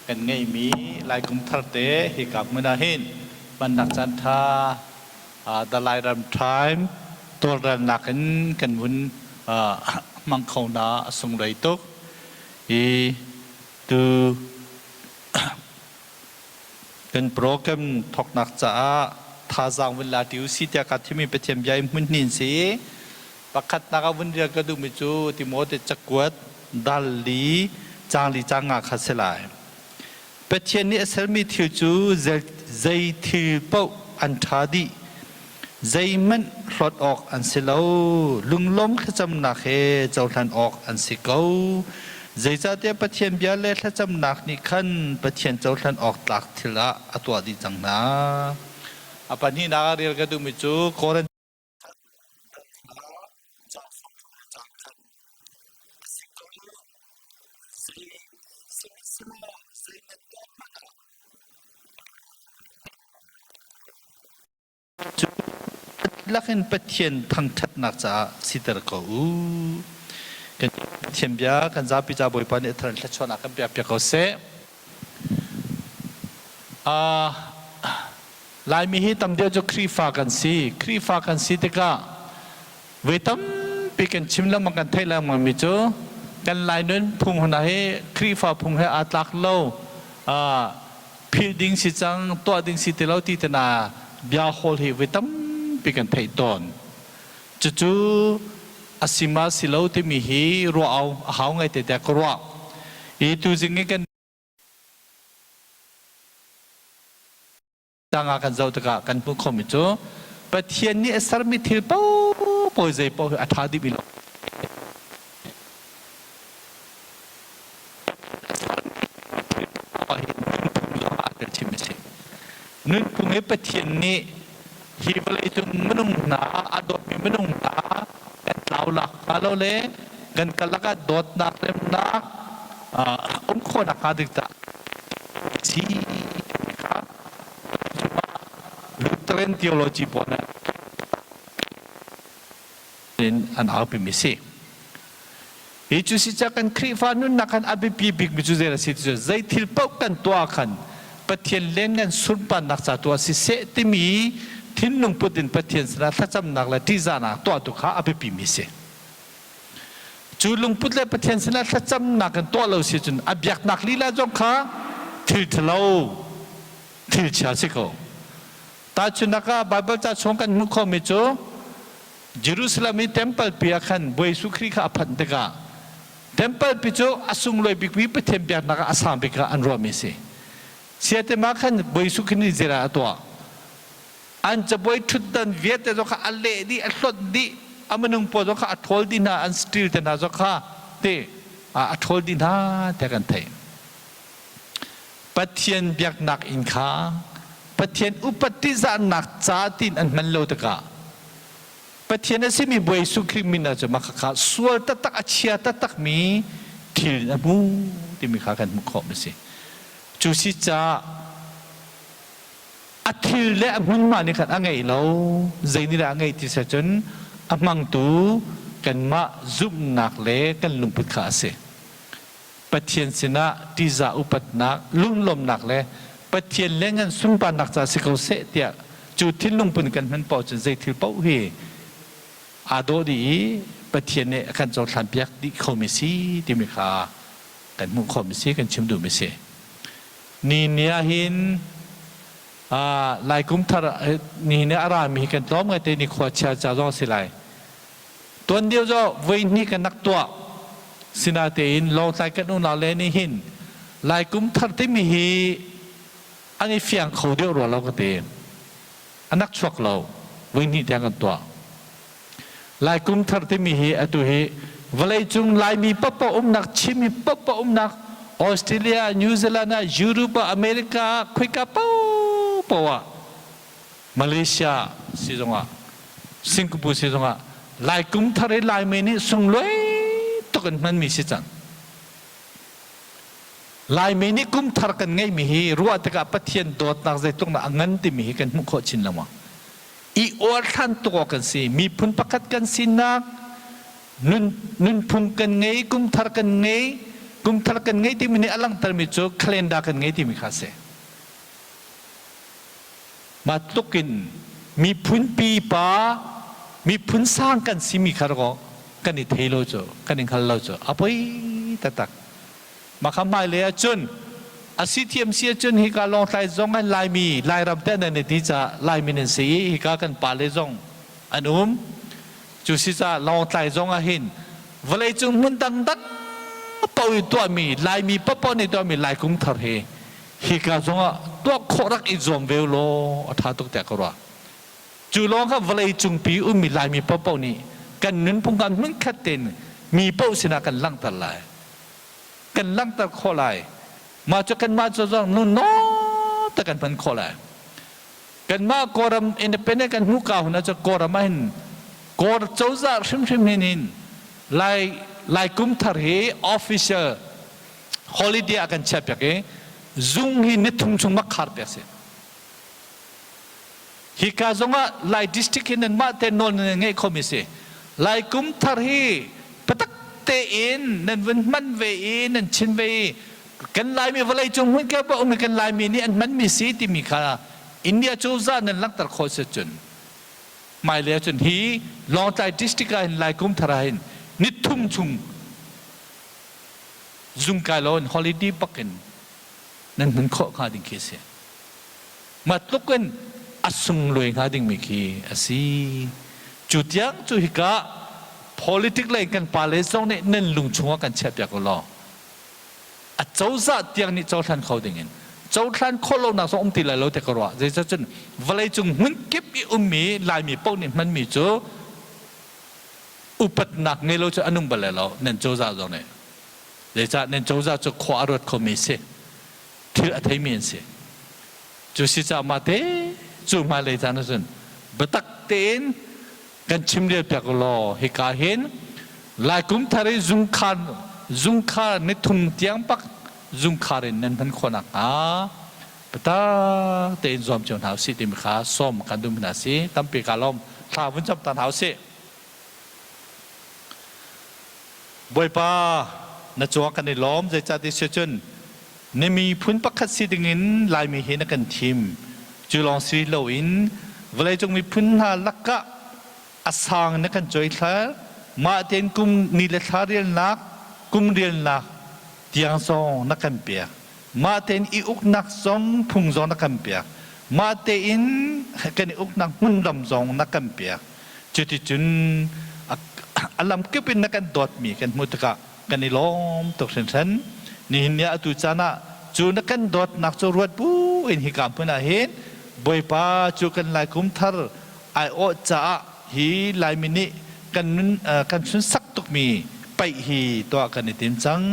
Kan ngeihmi Lai Kum Thar te hika hmun ah hin hmannak caan ṭha The Lairam Time tawlrelnak in kan vun hmang kho hna a sunglawi tuk. I tu kan program thawknak caah thazaang vun la ti usih tiah kaa thimmi Pathian bia in hmun hnih si. Pakhatnak ah vun rial ka duhmi cu Timote cakuat dal li caang li caang nga kha si lai. Pathian nih a sermi thil cu zei thil paoh an ṭha dih. Zeihmanh hlawt awk an si lo. Lunglawm thlacamnak he cohlan awk an si ko. Zeicahtiah Pathian bia le thlacamnak nih khan Pathian cohlan awk tlak thil ah a tuah dih cang hna. A pahnihnak ah rel ka duhmi cu Korin Cu lakin Pathian thangṭhatnak caah siter ko u. Kan Pathian bia kan zapi ca Bawipa nih a thar in thluachuahnak kan pek piak ko seh. Laimi hi tam deuh cu Khrihfa kan si. Khrihfa kan si tikah voi tampi kan chim lengmang kan theih lengmang mi cu kan Lai nunphung hna hi Khrihfa phung he aa tlak lo. Philh ding si cang, tuah ding si ti lo ti te na bia hawl hi voi tampi kan theih tawn. Cucu a si ma si lo timi hi ruah a hau ngai te tiah ka ruah. I tuzing i kan tangah kan zoh tikah kan hmuh khomi cu Pathian nih a sermi thil paohpaoh zei paoh hi a ṭha dih lo. Nunphung hi Pathian nih hi vawlei cung minung hna a dawtmi minung hna kan tlau lak hnga lo le kan karlak ah dawtnak remnak um khawhnak hnga ding caah si kha Lutheran theology pawl nih in an aupimi si. Hi cu si ca kan Khrihfa nunnak khan a biapi bikmi cu zei a si ti cu zei thil paoh kan tuah khan Pathian len kan sunparnak ca tuah si seh timi thinlung put in Pathian sinah thlacamnak le ṭihzahnak tuah tu kha a biapimi si. Cu lungput le Pathian sinah thlacamnak kan tuah lo si cun a biaknak lila zong kha thil ṭhalo, thil chia si ko. Tahchunhnak ah Baibal ca chung kan hmuh khomi cu Jerusalem i temple pi ah khan Bawi Jesuh Khrih kha a phanh tikah temple pi cu a sunglawi bikmi Pathian biaknak ah a sang bik ah an ruahmi a si. Siatema khan Bawi Jesuh Khrih nih zeidah a tuah? An cabuai ṭhutdan vialte zong kha a leh dih, a hlonh dih, a minung pawl zong kha a ṭhawl dih hna, an steel te hna zong kha te a ṭhawl dih hna tiah kan theih. Pathian biaknak inn kha Pathian upat ṭihzahnak ca tiin an hman lo tikah Pathian a simi Bawi Jesuh Khrih min ah cun mah khakha sual taktak a chia taktakmi thil a hmu timi kha kan hmuh khawh mi si. Cu si caah a thil le a hmunhma nih khan a ngeih lo zei nih dah a ngeih ti si cun a hmangtu kanmah zumhnak le kan lungput kha a si. Pathian sinah ṭihzah upatnak, lunglawmhnak le Pathian le ngan sunparnak ca si ko seh tiah cu thinlung pun kan hman paoh cun zei thil paoh hi aa dawh dih i Pathian nih a kan cohlan piak dih khomi si timi kha kan hmuh khawhmi si kan chim duhmi si. Ni ni ah hin Lai kum thar ni ni a rami hi kan tlawm ngai te ni khua chia ca zong si lai. Tuan deuh zo voi hnih kan rak tuah. Sinatein Lawngtlai kan unau le nih hin Lai kum thar timi hi an i fiang kho deuh rua lo ka ti. An rak chuak lo. Voi hnih tiang kan tuah. Lai kum thar timi hi atu hi vawleicung Laimi paohpaoh umnak, Chinmi paohpaoh umnak, Australia, New Zealand ah, Europe ah, America ah, khoika paohpaoh ah Malaysia si zongah Singapore si zongah Lai kum thar i Laimi nih sunglawi tuk in hmanmi si cang. Laimi nih kum thar kan ngeihmi hi ruah tikah Pathian dawtnak zeitluk dah a ngan timi hi kan hmuh khawh chin lengmang. I uarthlan tuk awk kan si. Miphun pakhat kan sinak, nun, nunphung kan ngei, kum thar kan ngei. Kum thar kan ngei timi nih a langhtermi cu calendar kan ngei timi kha a si. Mah tluk in miphun pipa, miphun sang kan simi kha rakaw kan i thei lo cu, kan i hngal lo cu a poi taktak. Mah kha hmailei ahcun a si thiam si ahcun hika Lawngtlai zong an Laimi, Lairam te nan i ti caah Laimi nan si i hika kan pale zong an um. Cu si caah Lawngtlai zong ah hin vawleicung hmun dangdang paoh i tuahmi Laimi paohpaoh nih tuahmi Lai kum thar hi hika zongah tuah khawh rak i zuam ve law a ṭha tuk tiah ka ruah. Cu lawng kha vawleicung pi ummi Laimi paohpaoh nih kan nunphung kan hmunkhat tein mi paoh sinah kan langhter lai. Kan langhter khawh lai. Mah cu kanmah cu zong nu naw te kan hman khawh lai. Kanmah Kawlram independent kan hmuh ka hun ahcun Kawlram ah hin Kawl cozah hrimhrim hin hin Lai Lai kum thar hi official holiday ah kan chiah piak i zung hi nithum chung mak khar piak si. Hika zongah Lai district hi nanmah te nawl nan ngeih khomi si. Lai kum thar hi patak tein nan vun hman ve i nan chin ve i kan Laimi vawlei cung hmun kip ah um i kan Laimi nih an hmanmi si timi kha India cozah nan langhter khawh si cun hmailei ahcun hi Lawngtlai district ah hin Lai kum thar ah hin nithum chung zungkai lo in holiday bak in nan hman khawh hnga ding khi a si. Mah tluk in a sunglawi hnga dingmi khi a si. Cu tiang cu hika politic lei kan pale zong nih nan lung chungah kan chiahpiak u law a cozah tiang nih cohlan kho dingin cohlan khawh lonak zong um ti lai lo ti ka ruah. Zeicahcun vawleicung hmun kip i ummi Laimi paoh nih hmanmi cu upatnak ngei lo cu an um bal lai lo nan cozah zong nih. Zeicah nan cozah cu khua a ruat khomi si. Thil a theimi an si. Cu si caah mah te cu hmailei caan ahcun biatak tein kan chim rel piak law hika hin Lai kum thar i zungkhar zungkhar nithum tiang pak zungkhar in nan hman khawh nakhnga biatak tein zuam cio hna usih timi kha sawm kan duh hna si tampi ka lawm thla vun cam ta hna usih Bawipa na cungah kan i lawm zeicahtiah si cun na miphun pakhat si dingin Laimi hi na kan thim. Cu lawng si loin vawleicung miphun hna lakah a sang na kan coihlar. Mah tein kum ni le thla rialnak, kum rialnak tiang zong na kan pek. Mah tein i uknak zong phung zong na kan pek. Mah tein kan i uknak hmunram zong na kan pek. Cuticun a lamkip in na kan dawtmi kan hmuh tikah kan i lawm tuk hringhran. Nihin ni ah atu caan ah cu na kan dawtnak cu ruat bu in hika hmun ah hin Bawipa cu kan Lai kum thar aiawh caah hi Laimi nih kan nun kan sunsak tukmi paih hi tuah kan i tim cang.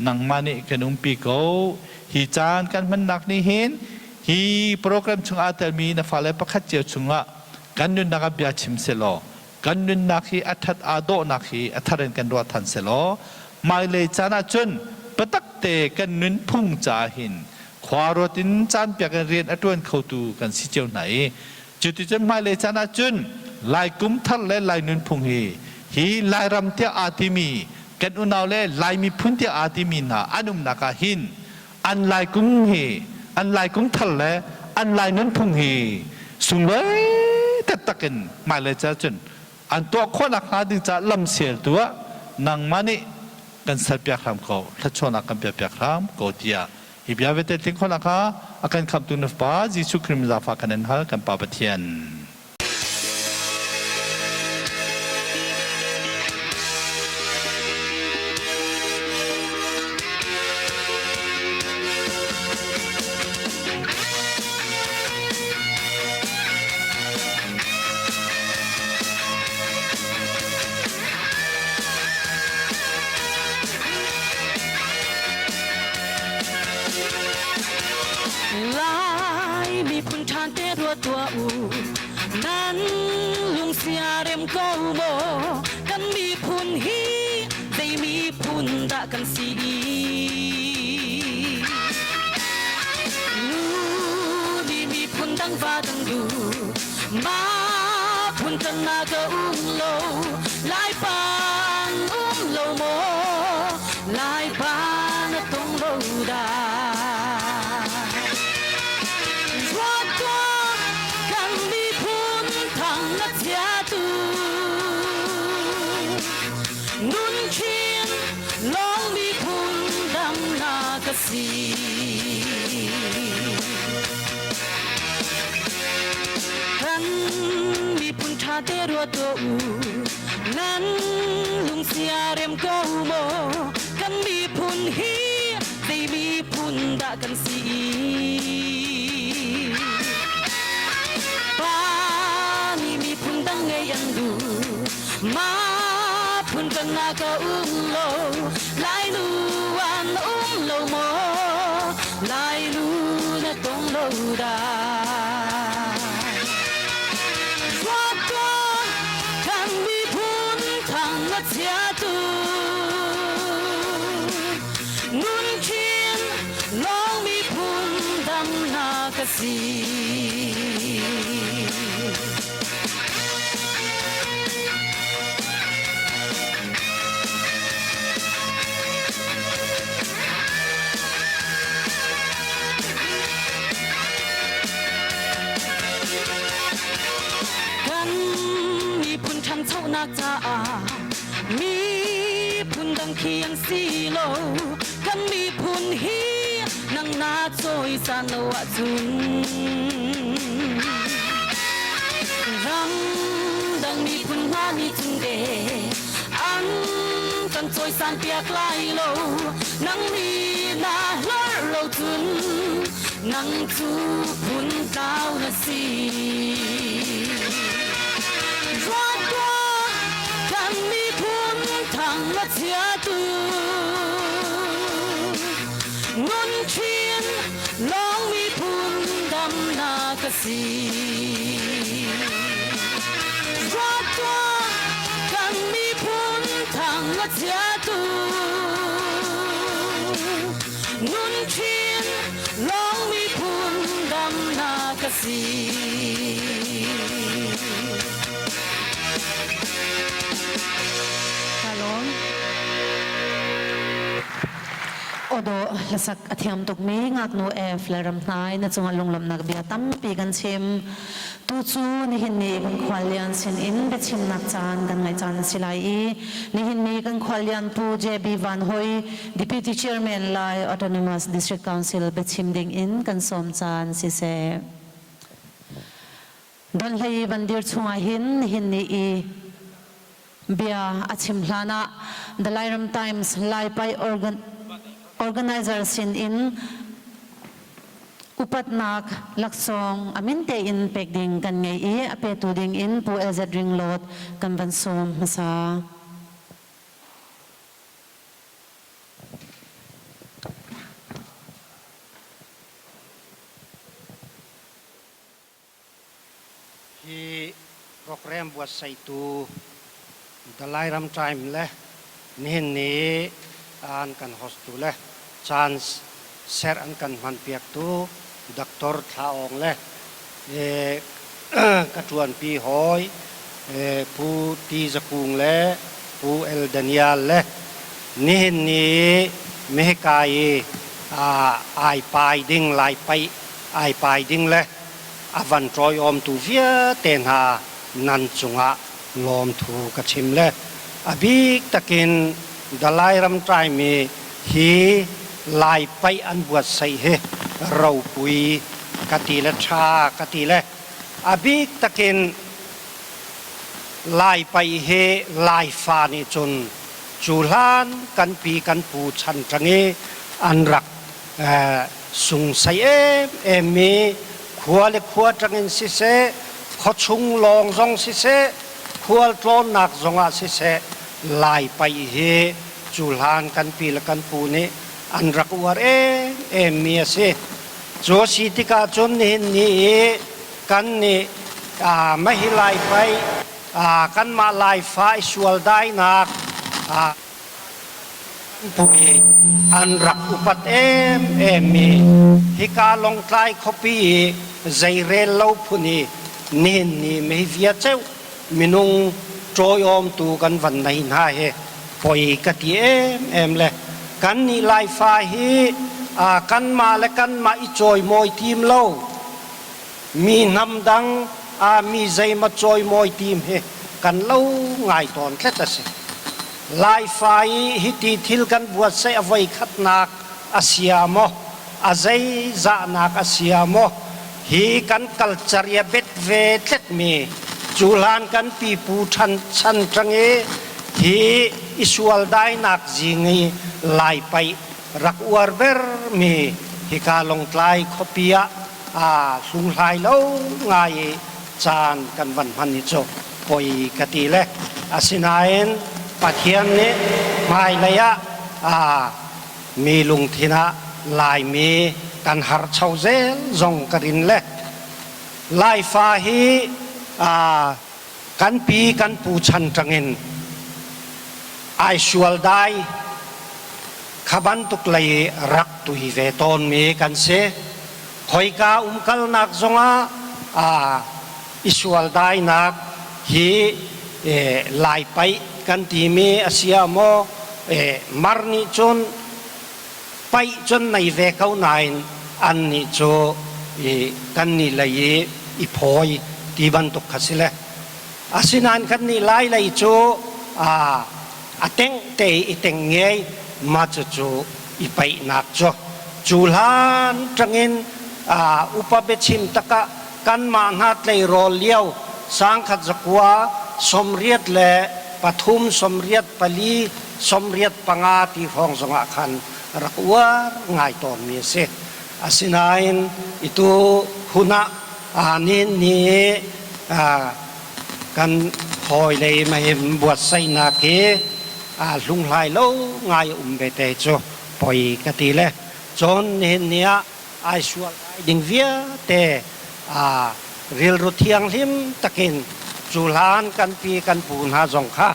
Nangmah nih kan umpi ko. Hi caan kan hmannak nih hin hi program chung aa telmi na fale pakhat cio chungah kan nunnak ah bia chim selaw kan nunnak hi a ṭhat aa dawhnak hi a thar in kan ruah than selaw hmailei caan ahcun biatak te kan nunphung caah hin khua ruat in caan piak in rian a ṭuan khotu kan si cio hna i cuticun hmailei caan ahcun Lai kum thar le Lai nunphung hi hi Lairam tiah aa timi kan unau le Lai miphun tiah aa timi hna an umnak ah hin an Lai kum hi an Lai kum thar le an Lai nunphung hi sunglawi taktak in hmailei ca cun an tuah khawhnak hnga ding caah lamsialtu ah nangmah nih kan serpiak hram ko thluachuahnak kan piakpiak hram ko tiah hi bia vialte tling khawhnak kha a kan khamtu na Fapa Jesuh Khrih zaangfah kan in hal kan Pa Pathian. Lai miphun ṭhan te ruat tuah u nan lungsia rem ko maw kan miphun hi zei miphun dah kan si Nu nih miphun dang va dang du ma phun kan na ka um lo lai pang um lo maw lai pang. si? Kan miphun ṭha te ruat tuah u, nan lungsia rem ko maw? Kan miphun hi zei miphun dah kan si? Pa nih miphun dang ngei an duh, mah phun kan nak a um lo, Lainu an um lo maw? Lainu na tong lo dah? Ruat tuah kan miphun thang a chiatu nun khin lawng miphun damnak a si. Kan miphun ṭhanchonak caah miphun dang khi an si lo. Kan miphun hi nang na cawisan lo ahcun ramdang miphun hna nih cun de an kan cawisan piak lai lo. Nang nih na hlorh lo cun nang cu phun tlau na si. Ruat tuah kan miphun thang a chiatu nun chin lawng miphun damnak a si. Ruat tuah kan miphun thang a chiatu nun chin lawng miphun damnak a si. Kalawm. Awdawh hlasak a thiam tukmi ngaknu F le Ramhnai na cungah lunglawmhnak bia tampi kan chim. Tu cu nihin ni kan khuallian sin in biachimnak caan kan ngaih caan a si lai i nihin ni kan khuallian Pu JB Van Hoi, Deputy Chairman Lai Autonomous District Council biachim ding in kan sawm caan siseh. Donhlei van dir chungah hin nihin ni i bia a chim hlan ah The Lairam Times Laipai organ organizer sin in upatnak laksawng a min tein pek ding kan ngei i a petu ding in Pu LZ Ringlawt kan van sawm hmasa. Hi program buatsaihtu The Lairam Time le nihin ni an kan host tu le chance ser an kan hmanpiaktu Dr. Thla Awng le ka ṭuanpi hawi Pu Ti Za Kung le Pu El Daniel le nihin ni mehka i ai pai ding lai pai ai pai ding le a van ṭawiawmtu vialte hna nan cungah lawmthu ka chim le a bik takin The Lairam Time hi Lai paih an buatsaih hi ropui ka ti le ṭha ka ti le a bik takin Lai paih hi Laifa nih cun cu hlan kan pi kan pu chan ṭang i an rak sungsai emem mi khua le khua ṭangin siseh, khuachung lawng zong siseh, khualtlawnnak zongah siseh, Lai paih hi cu hlan kan pi le kan pu nih an rak uar emem mi a si. Cu a si tikah cun nihin ni i kan nih mahi Lai paih kanmah Laifa i sual dainak Pui an rak upat emem i hika Lawngtlai khuapi i zeirel lo phun i nihin ni meivia ceu minung ṭawiawmtu kan van nei hna hi poi ka ti emem le kannih Laifa hi kanmah le kanmah i cawimawi tim lo mi hnam dang mi zeimaw cawimawi tim hi kan lo ngai tawn tlet a si. Laifa i hiti thil kan buatsaih a voi khatnak a sia maw, a zeizahnak a sia maw, hi kan culture i a bet ve tletmi cu hlan kan pipu ṭhan chan ṭang i hi i sualdainak zing i Lai paih rak uar bermi hika Lawngtlai khuapi ah aa hlunghlai lo ngai i caan kan van hman hi cu poi ka ti le. Asinain Pathian nih hmailei ah aa mi lungthin ah Laimi kan harcho zel zong ka rin le Laifa hi kan pi kan pu chan ṭangin ai sual dai kha bantuk lei rak tui ve tawnmi kan si. Khoika umkalnak zongah i sual dainak hi Lai paih kan timi a si ah maw, Mar nih cun paih cun nei ve ko nain an nih cu kan nih lei i i phawi ti bantuk kha si le. Asinain kan nih Lai lei cu a tengh te i teng ngei ma cucu i paihnak cu cu hlan ṭangin upa biachim takah kanmah hna tleirawl lio 1983, 84, 85 ti hrawng zongah khan rak uar ngai tawnmi a si. Asinain itu hun ah nin ni kan hawilei mahim buatsaihnak hi hlunghlai lo ngai um ve te cu poi ka ti le. Cun nihin ni ah ai sual ai ding vialte rilru thianghlim takin cu hlan kan pi kan pu hna zong kha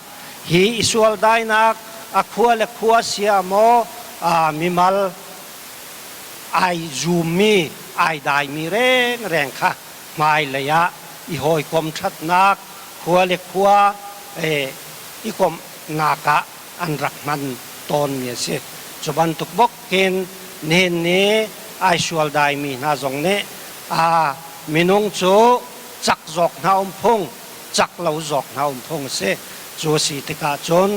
hi i sual dainak a khua le khua sia maw, mimal ai zummi ai daimi rengreng kha hmailei ah i hawikom ṭhatnak khua le khua i komhnak ah an rak hman tawnmi a si. Cu bantuk bok hin nihin ni ai sual daimi hna zong nih a minung cu cak zawk hna um phung, cak lo zawk hna um phung a si. Cu a si tikah cun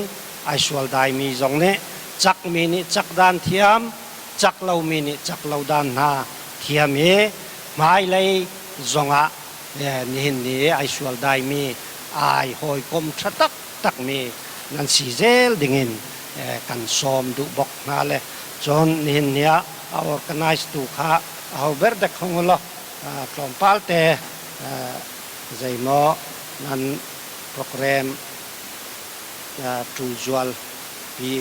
ai sual daimi zong nih cakmi nih cak dan thiam, cak lomi nih cak lo dan hna thiam i hmailei zongah nihin ni ai sual daimi ai hawikom ṭha taktakmi nan si zel dingin kan sawm duh bok hna le. Cun nihin ni ah a organize tu kha aho ber dek hung ulaw tlawmpal te zeimaw nan program ṭulzual pi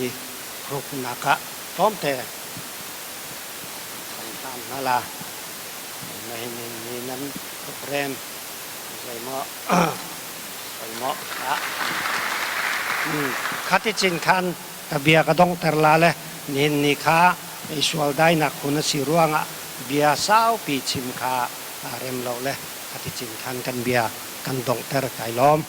hruknak ah tlawmte kan hlan hna la. Nihin ni nan program zeimaw zeimaw khati cin khan ka bia ka dongter la le. Nihin ni kha i sual dainak hun a si ruangah bia saupi chim kha rem lo le khati cin khan kan bia kan donghter. Kai lawm.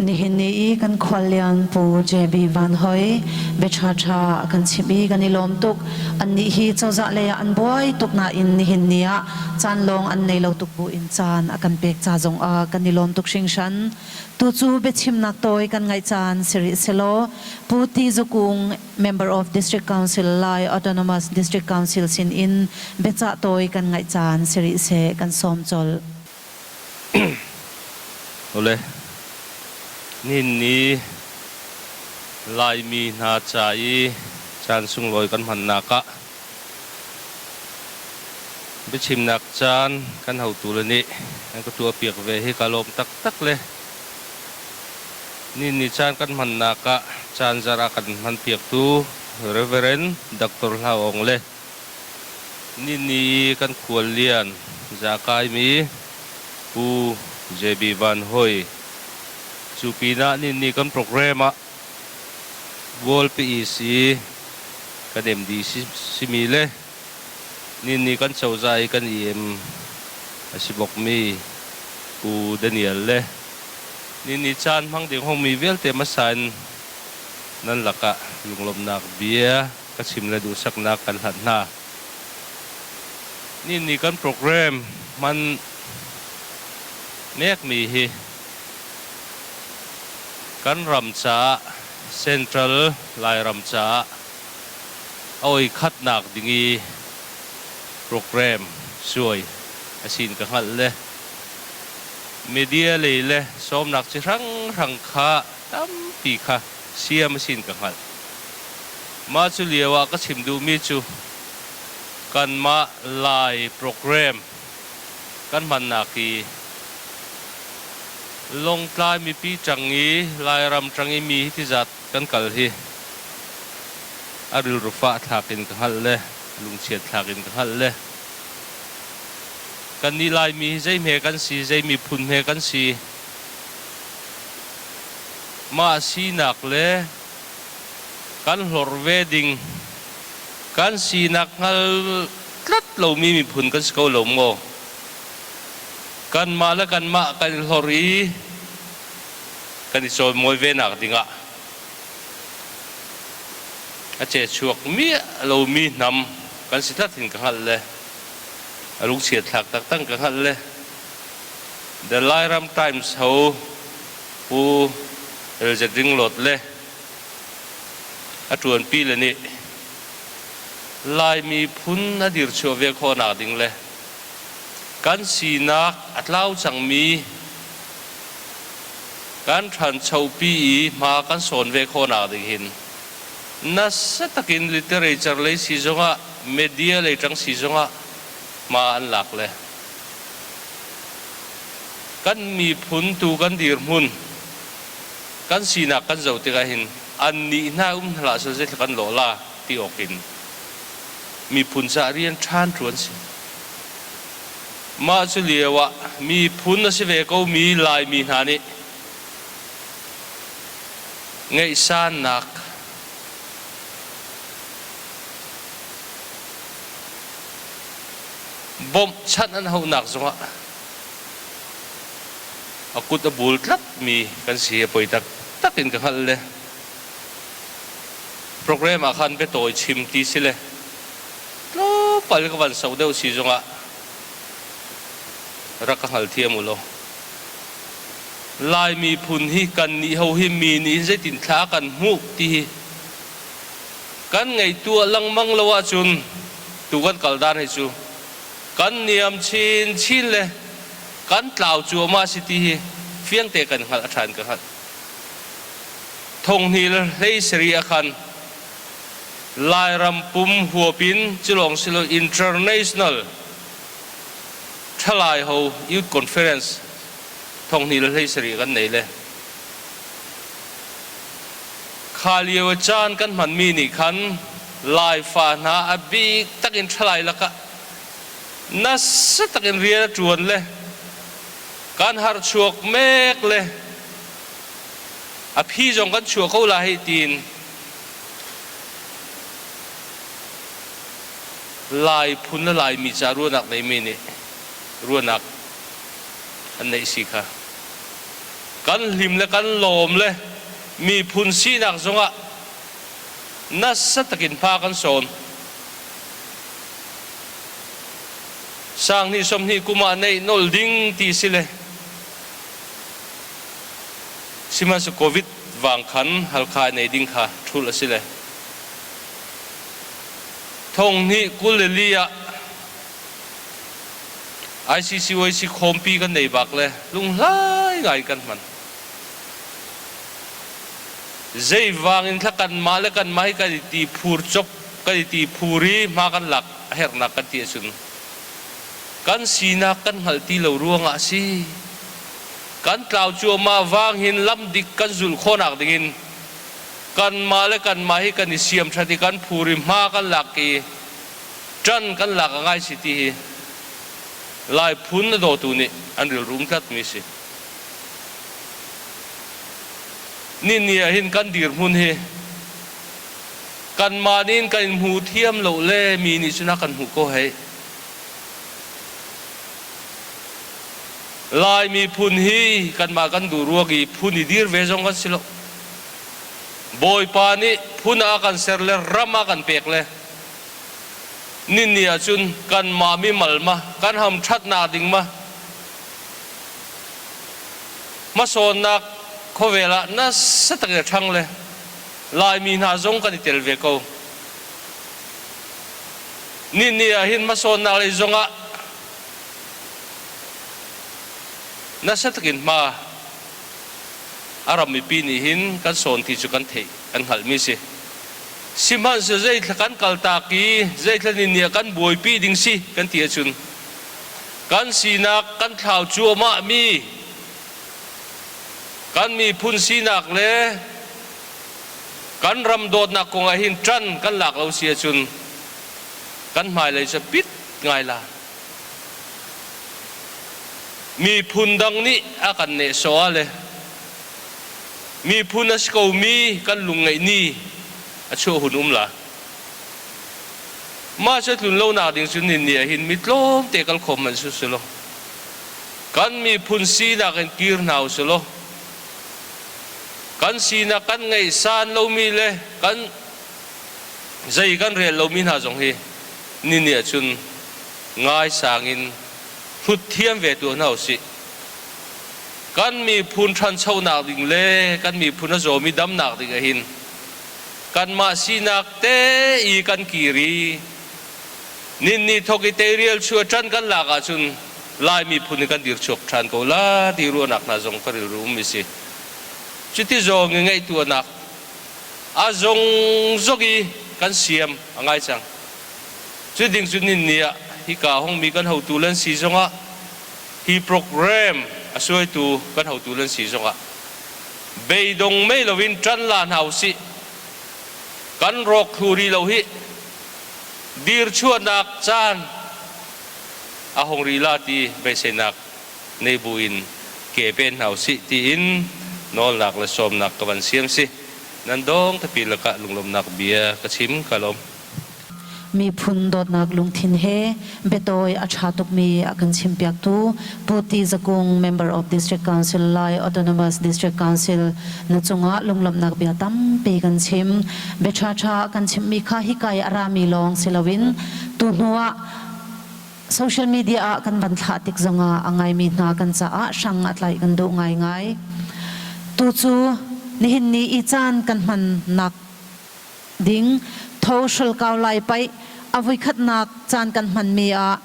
Nihin ni i kan khuallian Pu JB Van Hoi biaṭha ṭha a kan chimh i kan i lawm tuk. Annih hi cozah lei ah an buai tuk nain nihin ni ah caan lawng an nei lo tuk buin caan a kan pek ca zong ah kan i lawm tuk hringhran. Tucu biachimnak tawi kan ngaih caan si rih selaw Pu Ti Zu Kung, Member of District Council, Lai Autonomous District Council sin in biacah tawi kan ngaih caan si rih seh kan sawm colh. Awle, nihin ni Laimi hna ca i caan sunglawi kan hmannak ah biachimnak caan kan hotu le nih an ka tuahpiak ve hi ka lawm taktak le nihin ni caan kan hmannak ah caan zarh a kan hmanpiaktu Reverend Dr. Hlau Aung le Nini i kan khuallian za kaimi Pu JB Van Hoi. Cu pinah nini kan program ah Bualpi EC kan MD simi le nini kan cozah i kan EM a si bokmi Pu Daniel le nini caan hmang ding hongmi vialte hmasa in nan lakah lunglawmhnak bia ka chim le duhsaknak kan hlanh hna. Nini kan program hman nekmi hi kan ram caah, Central Lairam caah A oi khatnak ding i program suai a sin ka hngalh le media lei le sawmnak chi hranghrang kha tampi kha siam a sin ka hngalh. Mah cu lio ah ka chim duhmi cu kanmah Lai program kan hmannak hi Lawngtlai mipi ṭang i Lairam ṭang i mi hi tizat kan kal hi a rilru fah thlak in ka hngalh le lungchiat thlak in ka hngalh le kannih Laimi hi zei hme kan si, zei miphun hme kan si, mah sinak le kan hlorh ve ding kan sinak hngal tlat lomi miphun kan si ko lo maw? Kanmah le kanmah kan i hlorh i kan i cawimawi ve nak dingah a che chuak miah lomi hnam kan si tlat in ka hngalh le a lungchiat thlak taktak ka hngalh le The Lairam Times ho Pu LZ Ringlawt le a ṭuanpi le nih Laimi phun a dirchuah ve khawhnak ding le kan sinak a tlau cangmi kan ṭhanchopi i hma kan sawn ve khawhnak ding hin nasa takin literature lei si zongah media lei ṭang si zongah hma an lak le kan miphun tu kan dirhmun kan sinak kan zoh tikah hin an nih hna um hna hlah seh zeitluk kan lawh la ti awk in miphun caah rian ṭhan ṭuan si. Mah cu lio ah miphun a si ve komi Laimi hna nih ngaihsannak bawmhchanh an hauhnak zongah a kut a bul tlatmi kan si a poi taktak in ka hngalh le program ah khan biatawi chim ti si le tlawmpal ka van so deuh si zongah rak ka hngalthiam u law Lai miphun hi kan nih ho hi mi nih zeitin thla kan hmuh ti hi kan ngei tuah lengmang lo ahcun tu kan kal dan hi cu kan niam chin chin le kan tlau cuahmah si ti hi fiangte kan hngalh a ṭhan ka hngalh. Thonghni le hlei sarih ah khan Lairam pum huap in culawng silo international ṭhalai ho youth conference thonghni le 17 kan nei le kha lio caan kan hmanmi nih khan Laifa hna a bik takin ṭhalai lakah nasa takin rian a ṭuan le kan har chuak mek le a phi zong kan chuah ko la hei tiin Lai phun le Laimi ca ruahnak neimi nih ruahnak an neih si kha kan hlim le kan lawm le miphun sinak zongah nasa takin hma kan sawn. Sang hnih 20 kum ah neih nol ding ti si le sihmanhsehlaw Covid vang khan Halkha nei ding kha ṭhulh a si le thong hnih 24 ah ICCYC khawmpi kan nei bak le lunghlai ngai kan hman. Zeivang in thla kanmah le kanmah hi kan i ti phur cop kan i ti phur i hma kan lak a herhnak kan ti ahcun kan sinak kan hngalh ti lo ruangah a si. Kan tlau cuahmah vang hin lam dik kan zulh khawhnak dingin kanmah le kanmah hi kan i siam ṭhat i kan phur i hma kan lak i ṭan kan lak a ngai si ti hi Lai phun a dawtu nih an rilru um tlatmi si. Nini ah hin kan dirhmun hi kanmah nih in kan in hmu thiam lo le mi nih cun a kan hmuh ko hei. Lai miphun hi kanmah kan duh ruang i phun i dir ve zong kan si lo. Bawipa nih phun ah a kan ser le ram ah kan pek le nini ahcun kanmah mi mal ma kan ham ṭhatnak ding ma hmasawnnak khawvel ah nasa tak in a ṭhang le Laimi hna zong kan i tel ve ko. Ni ah hin hmasawnnak lei zongah nasa takin hma a ram mipi nih hin kan sawn ti cu kan theih kan hngalhmi si. Sihmanhsehlaw zeithla kan kaltak i zeithla ni nih kan buaipi ding si kan ti ahcun kan sinak kan thlau cuahmah mi kan miphun sinak le kan ram dawtnak kong ah hin ṭan kan lak lo si ahcun kan hmailei cu pit ngai la. Miphun dang nih a kan nehsawh ah le miphun a si komi kan lung ngeih ni a chuah hun um la. Mah cu tlun lonak ding cu nin ni ah hin mi tlawmte kal khawm hmanh si law kan miphun sinak in kir hna usih law kan sinak kan ngeihsan lomi le kan zei kan rel lomi hna zong hi ni ni ahcun ngaisang in hrut thiam ve tuah hna usih. Kan miphun ṭhanchonak ding le kan miphun a zawmi damnak ding ahhin kanmah sinak te i kan kir i ninni thok i teirial chu a ṭan kan lak ahcun Lai miphun hi kan dir chuak ṭhan ko la ti ruahnak hna zong ka rilru um si. Cuti zawng i ngaihtuahnak a zong zong i kan siam a ngai cang. Cu ding cu ninni ah hika hongmi kan hotu lan si zongah hi program a suaitu kan hotu lan si zongah beidong mei loin ṭan la hna usih. Kan rawk thlu rih lo hi dirchuahnak caan a hung rih la ti beiseinak nei buin ke pen hna usih tiin nawlnak le sawmnak ka van siam si. Nan dong tapi lakah lunglawmnak bia ka chim ka lawm. Miphun dawtnak lungthin he biatawi a ṭha tukmi a kan chimpiaktu Pu Ti Za Kung, Member of District Council, Lai Autonomous District Council na cungah lunglawmhnak bia tampi kan chim. Bia ṭhaṭha a kan chimhmi kha hika i a rami lawng si loin tuhnu ah social media ah kan van thlah tik zongah a ngaimi hna kan caah hrang a tlaih kan duh ngaingai. Tu cu nihin ni i caan kan hmannak ding tho hrolkau lai paih a voikhatnak caan kan hmanmi ah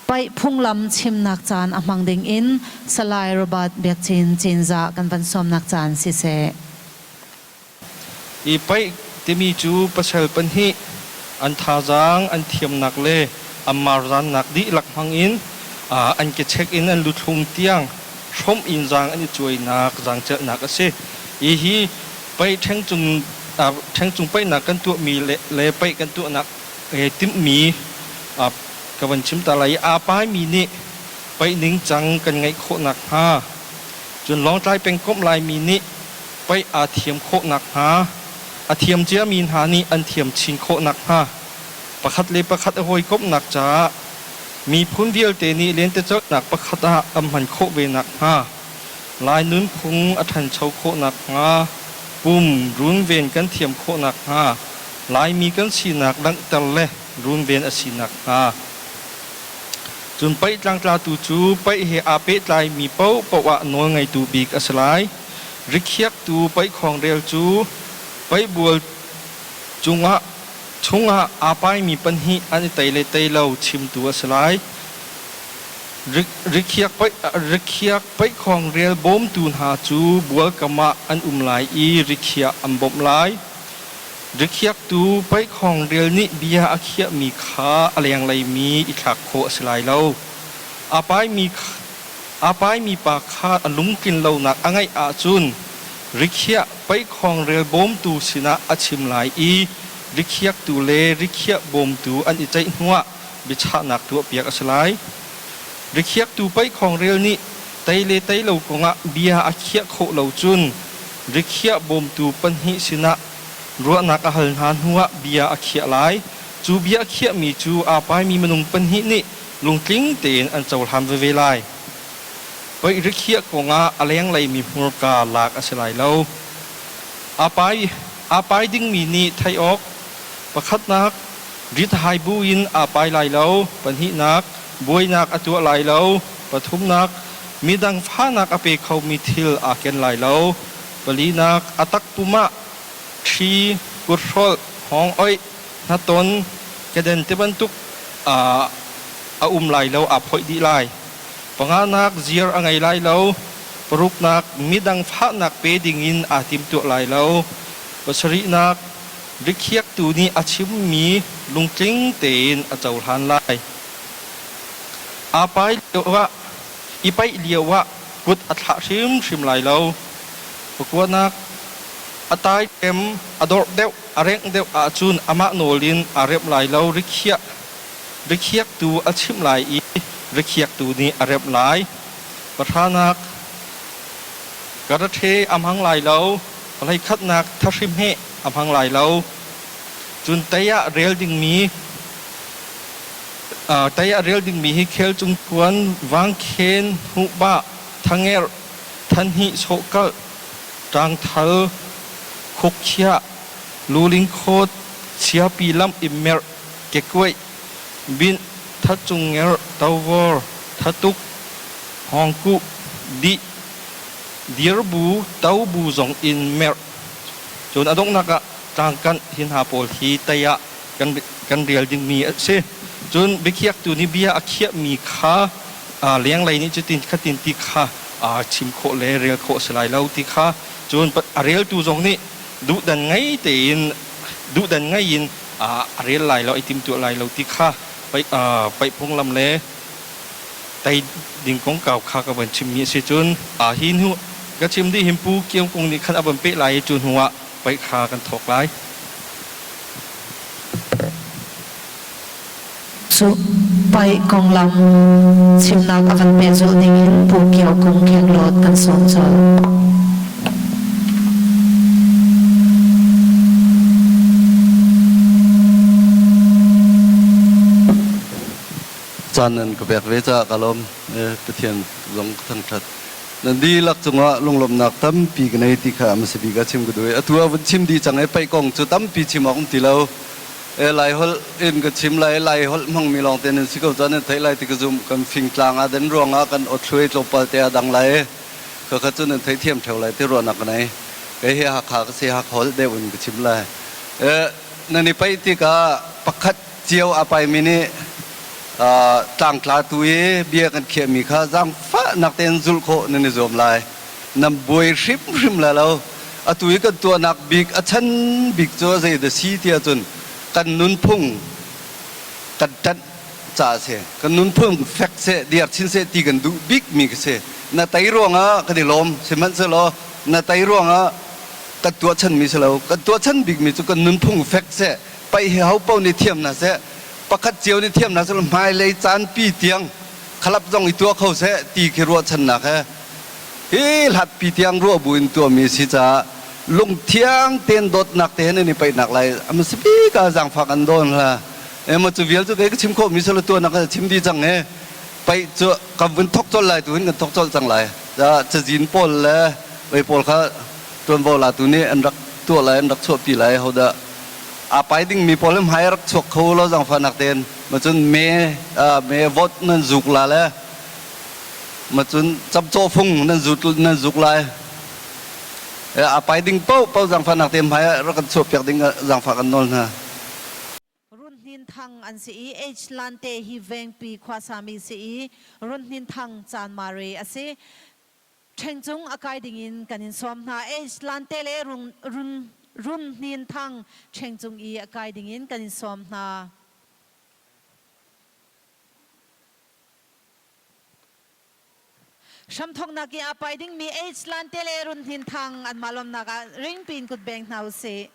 paih phunglam chimnak caan a hmang ding in Salai Robert Biakcin Cinzah kan van sawmnak caan siseh. I paih timi cu pasal pahnih an thazaang an thiamnak le an marzannak dihlak hmang in an kechek in an luthlum tiang hrawmh in zaang an i cuainak zaangcelhnak a si. Hi hi Paih ṭhengcung ṭhengcung paihnak kan tuahmi le paih kan tuahnak timhmi ka van chim ta lai i aa paimi nih paih ningcang kan ngeih khawh nakhnga cun Lawngtlai pengkomh Laimi nih paih aa thiam khawh nakhnga a thiam ciami hna nih an thiam chin khawh nakhnga pakhat le pakhat a hawikomhnak caah miphun vialte nih lentecelhnak pakhat ah an hman khawh ve nakhnga Lai nunphung a ṭhancho khawh nakhnga, pum runven kan thiam khawh nakhnga, Laimi kan sinak langhter le runven a si nakhnga. Cun paih tlangtlatu cu paih he aa pehtlaimi paohpaoh ah nawlngeitu bik a si lai. Rikhiaktu paih khawngrel cu paih bual cungah chungah aa paimi pahnih an i tei le tei lo chimtu a si lai. Rikhiak paihkhawngrel bawmtu hna cu bualkam ah an um lai i rikhiah an bawmh lai. Rikhiaktu paihkhawngrel nih bia a khiahmi kha a lengleimi i thlak khawh a si lai lo. Aa paimi pa kha a lungtlin lonak a ngeih ahcun rikhiah paihkhawngrel bawmtu sinah a chim lai i rikhiaktu le rikhiah bawmtu an i ceih hnuah biachahnak tuahpiak a si lai. Rikhiaktu paihkhawngrel nih tei le tei lo kongah bia a khiah khawh lo cun rikhiah bawmtu pahnih sinah ruahnak a hal hna hnuah bia a khiah lai. Cu bia a khiahmi cu aa paimi minung pahnih nih lungtling tein an cohlan veve lai. Paih rikhiah kongah a lengleimi hmurka lak a si lai lo. Aa pai, aa pai dingmi nih theih awk pakhatnak Rithai bu in aa pai lai lo. Pahnihnak, buainak a tuah lai lo. Pathumnak, midang fahnak a pe khomi thil aa ken lai lo. Palinak, a takpum ah ṭhi, kuthrolh, hngawng oih, hnaton, keden tibantuk A um lai lo, aa phoih dih lai. Panganak, ziar a ngei lai lo. Paruknak, midang fahnak pe dingin aa timtuah lai lo. Pasarihnak, rikhiaktu nih a chimmi lungtling tein a cohlan lai. Aa pai lioah, i paih lioah kut a thlah hrimhrim lai lo. Pakuanak, a taitem a dorh deuh, a rengh deuh ahcun amah nawl in aa remh lai lo. Rikhiah Rikhiaktu a chimh lai i rikhiaktu nih a remh lai. Pahranak, Karate a hmang lai lo. Pahleikhatnak, thahri hmeh a hmang lai lo. Cun tei ah rel dingmi tei ah rel dingmi hi khel cungthuan, vangkhen, hnuhbah, thangerh, thanhnih sawhkalh, ṭangthal, khukchiah, lulingkhawt, siapi lamh i merh, kekuaih, binh, thacungngerh, tovor, thatuk, hngawngkuh, dih, dirbu, tobu zong in merh. Cun a donghnak ah tlangkanh hi hna pawl hi tei ah kan, kan rel dingmi a si. Cun biakhiaktu nih bia a khiahmi kha lenglei nih cutin khatin ti kha chim khawh le rel khawh a si lai lo ti kha cun a reltu zong nih duhdan ngei tein duhdan ngei in a rel lai lo, i timtuah lai lo ti kha paih phunglam le tei ding kongkau kha ka van chimmi a si. Cun hi hnu ka chim dih hin Pu Kiau Kung nih khan a van peh lai i cu hnu ah paih kha kan thawk lai. Cu paih konglam chimnak a kan pehzulh dingin Pu Kio Kung Khenglawt kan sawm colh. Caan nan ka pek ve caah ka lawm. Pathian zong ka thangṭhat. Nan dihlak cungah lunglawmhnak tampi ka nei ti kha a hmasa bik ah chim ka duh i atu ah vun chim dih cang i paih kong cu tampi chim awk um ti lo. Laiholh in ka chim lai. Laiholh hmangmi lawngte nan si ko caah nan theih lai ti ka zumh. Kan fingtlang ah den ruangah kan awthluai tlawmpal te a dang lai. Khakha cu nan theithiam ṭheo lai ti ruahnak ka nei. Kei hi Hakha ka si, Hakha holh deuh in ka chim lai. Nan i paih tikah pakhat cio a paimi nih tlangtlatu i bia kan khiahmi kha zaangfahnak tein zulh khawh nan i zuam lai. Nan buai hrimhrim lai lo. Atu i kan tuahnak bik a chan bik cu a zei dah si ti ahcun kan nunphung kan ṭanh caah a si. Kan nunphung fek seh, diar chin seh ti kan duh bikmi ka si. Na tei ruangah kan i lawm. Sihmanhsehlaw na tei ruangah kan tuah chanmi si lo. Kan tuah chan bikmi cu kan nunphung fek seh, paih hi ho paoh nih thiam hna seh, pakhat cio nih thiam hna seh, hmailei caanpi tiang khalap zong i tuah kho seh ti khi ruahchannak he Hi hlatpi tiang ruah buin tuahmi a si caah lungthiang tein dawtnak te he nan i paihnak lai a hmasa bik ah zaangfak an dawn hla. Emaw cu vial cu kei ka chim khawhmi sala tuahnak ka chim dih cang i paih cu kan vun thok colh lai tu hin kan thok colh cang lai. Cazin pawl le oi pawl kha ṭuanvo latu nih an rak tuah lai an rak chuahpi lai hodah aa pai dingmi pawl hi hmai rak chuak kho law zaangfahnak tein ma cun me me vote nan zuk la le Ma cun camcawh fung nan zut nan zuk lai. A pai ding paoh paoh zaangfahnak te hmai ah rak kan chuahpiak ding zaangfah kan nawl hna. Run Hnin Thang an si i H Lante hi vengpi khuasami si i Run Hnin Thang Caanmare a si. Ṭhengcung a kai dingin kan in sawm hna. H Lante le Run, Run, Run Hnin Thang ṭhengcung i a kai dingin kan in sawm hna. Hramthawknak i aa pai dingmi AIDS Lante le Run Hnin Thang anmah lawmnak ah ringpi in kut beng hna usih.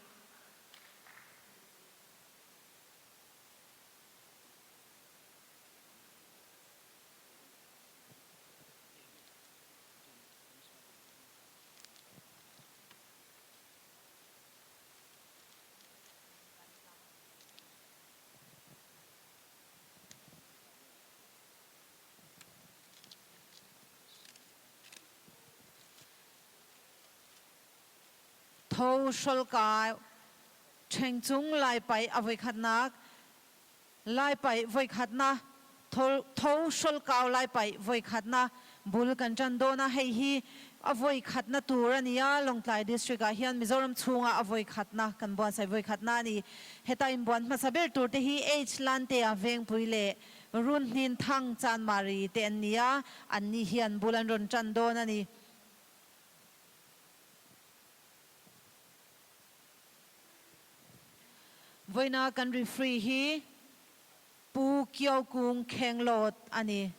Tho hrolka ṭhengcung Laipai a voikhatnak Laipai voikhatnak Tho hrolkau Laipai voikhatnak bul kan ṭan dawn ah hei hi. A voi khatna tur a ni a, Lawngtlai District ah hian Mizoram chhunga a voi khatna kan buatsaih voi khatna a ni. Heta inbuan hmasa ber tur te hi H Lantea Vengpui leh Runhnin Thang Chanmari te an ni a, an ni hian bul an rawn tan dawn a ni. Vawiina kan referee hi Pu Kio Kung Khenglawt a ni.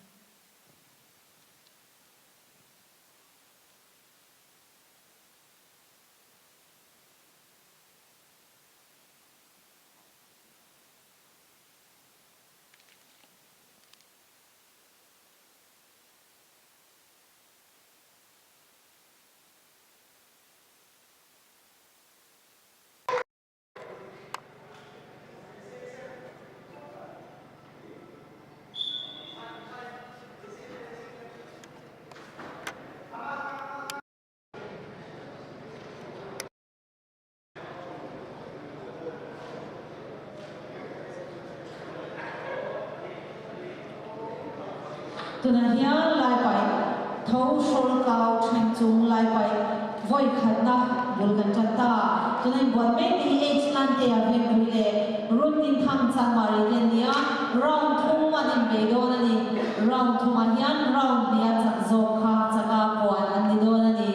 Tunah hian Laipaih tho hrawl kau then chung Laipaih vawi khatna bul kan tan ta. Tuna inbuan mek te hi H Lantea Vengpui leh Runnin Thang Chanmari te an ni a, round thum an inbei dawn a ni. Round thumah hian round hniha chak zawk kha chaka puan an ni dawn a ni.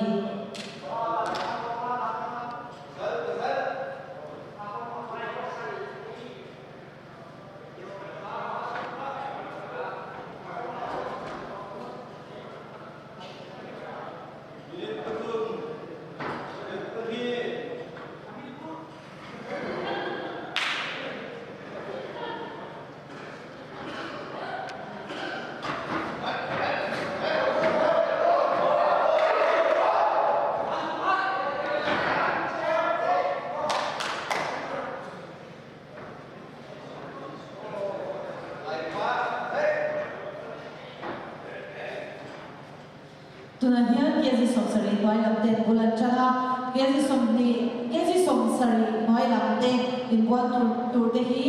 Tunah hian kg 70 hnuai lam ten bul an tan a, kg 20, kg 70 hnuai lam te inbual tur tur te hi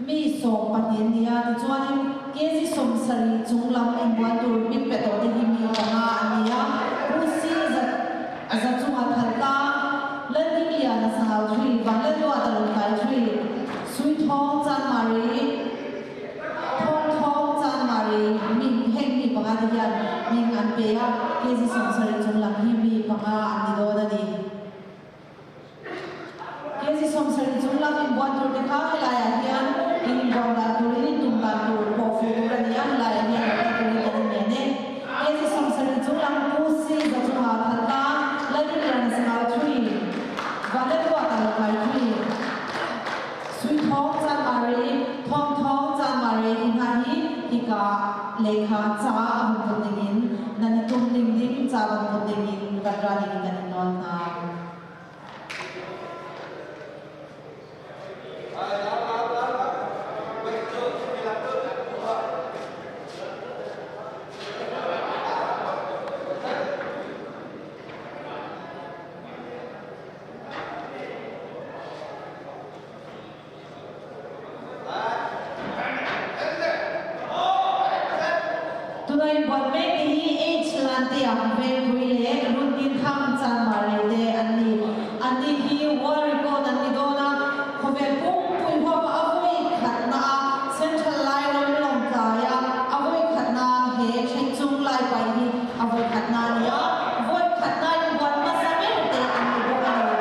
Mi 12 an ni a, tichuanin kg 70 chung lam inbual tur hming pe tawhte hi mi panga an ni a, Pu Si za za chunga Thaltlang, Laldingliana Sangau Three, Vanlalduata Lungkai Three, Suithawng Chanmari, Thawngthawng Chanmari hming heng mi panga te hian hming an pe a, kg 70 chung lam hi mi panga an ni dawn a ni. Kg 70 chung lam inbuan tur te kha helaiah hian inbuan dan turin intum dan tur pawh fuh tur a ni a, helaiah hian lo kal turin kan inmen e. Kg 70 chung lam Pu Si Zachunga Thaltlang, Lalrinliana Sangau Thui, Vanlalruata Lokai Thui, Suithawng Chanmari, Thawngthawng Chanmari hi hna hi hika lehkha ca a hun put dingin nan i tum ning ding ca van put dingin van ra dingin kan in nawl hna. Tunai buat mek te hi H Lantiang Vengpui le Runtin Thang Chanmari te an ni. Anni hi World Record an ni dawn a, khawvel pumpui huapa a vawi khatna a Central Lairam Lawngtlaia a vawi khatna he Thlengchung Laipai hi a vawi khatna a ni a, vawi khatna in buat hmasa ber te an ni bawk a ni.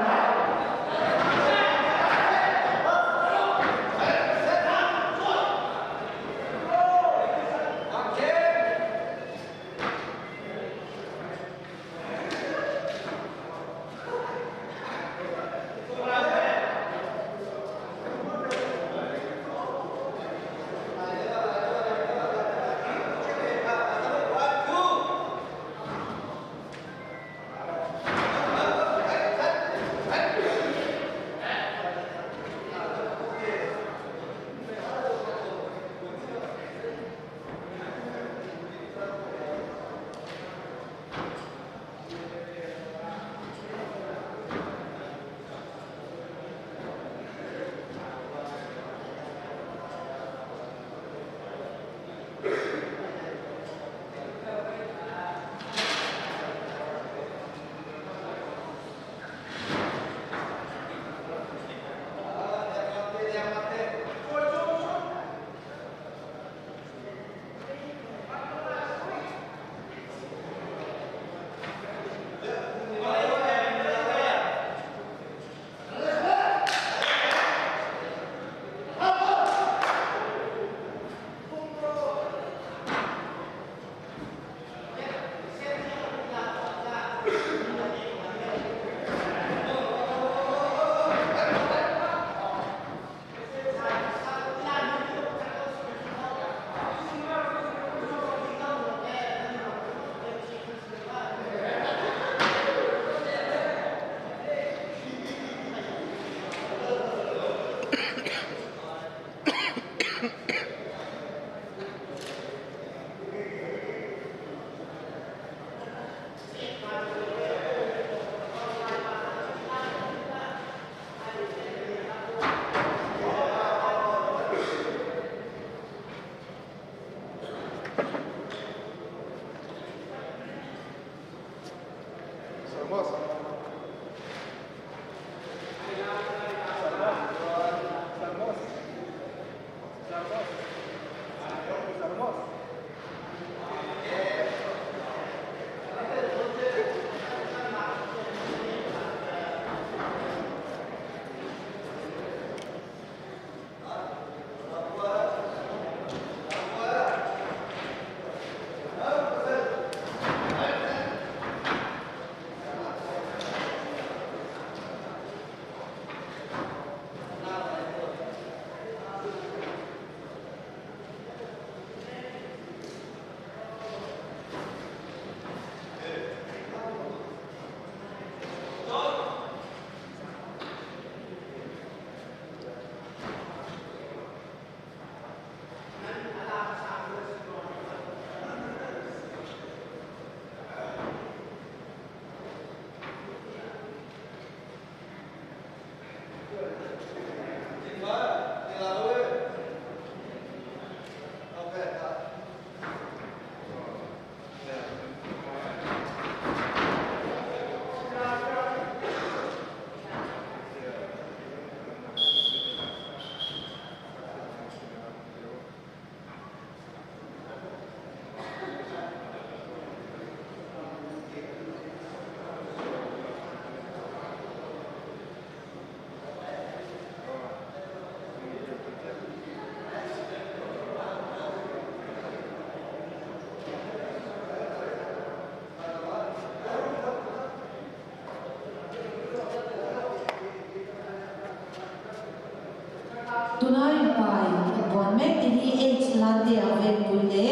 Tunai pai an buan mek ti hi H Lantea Vengpui le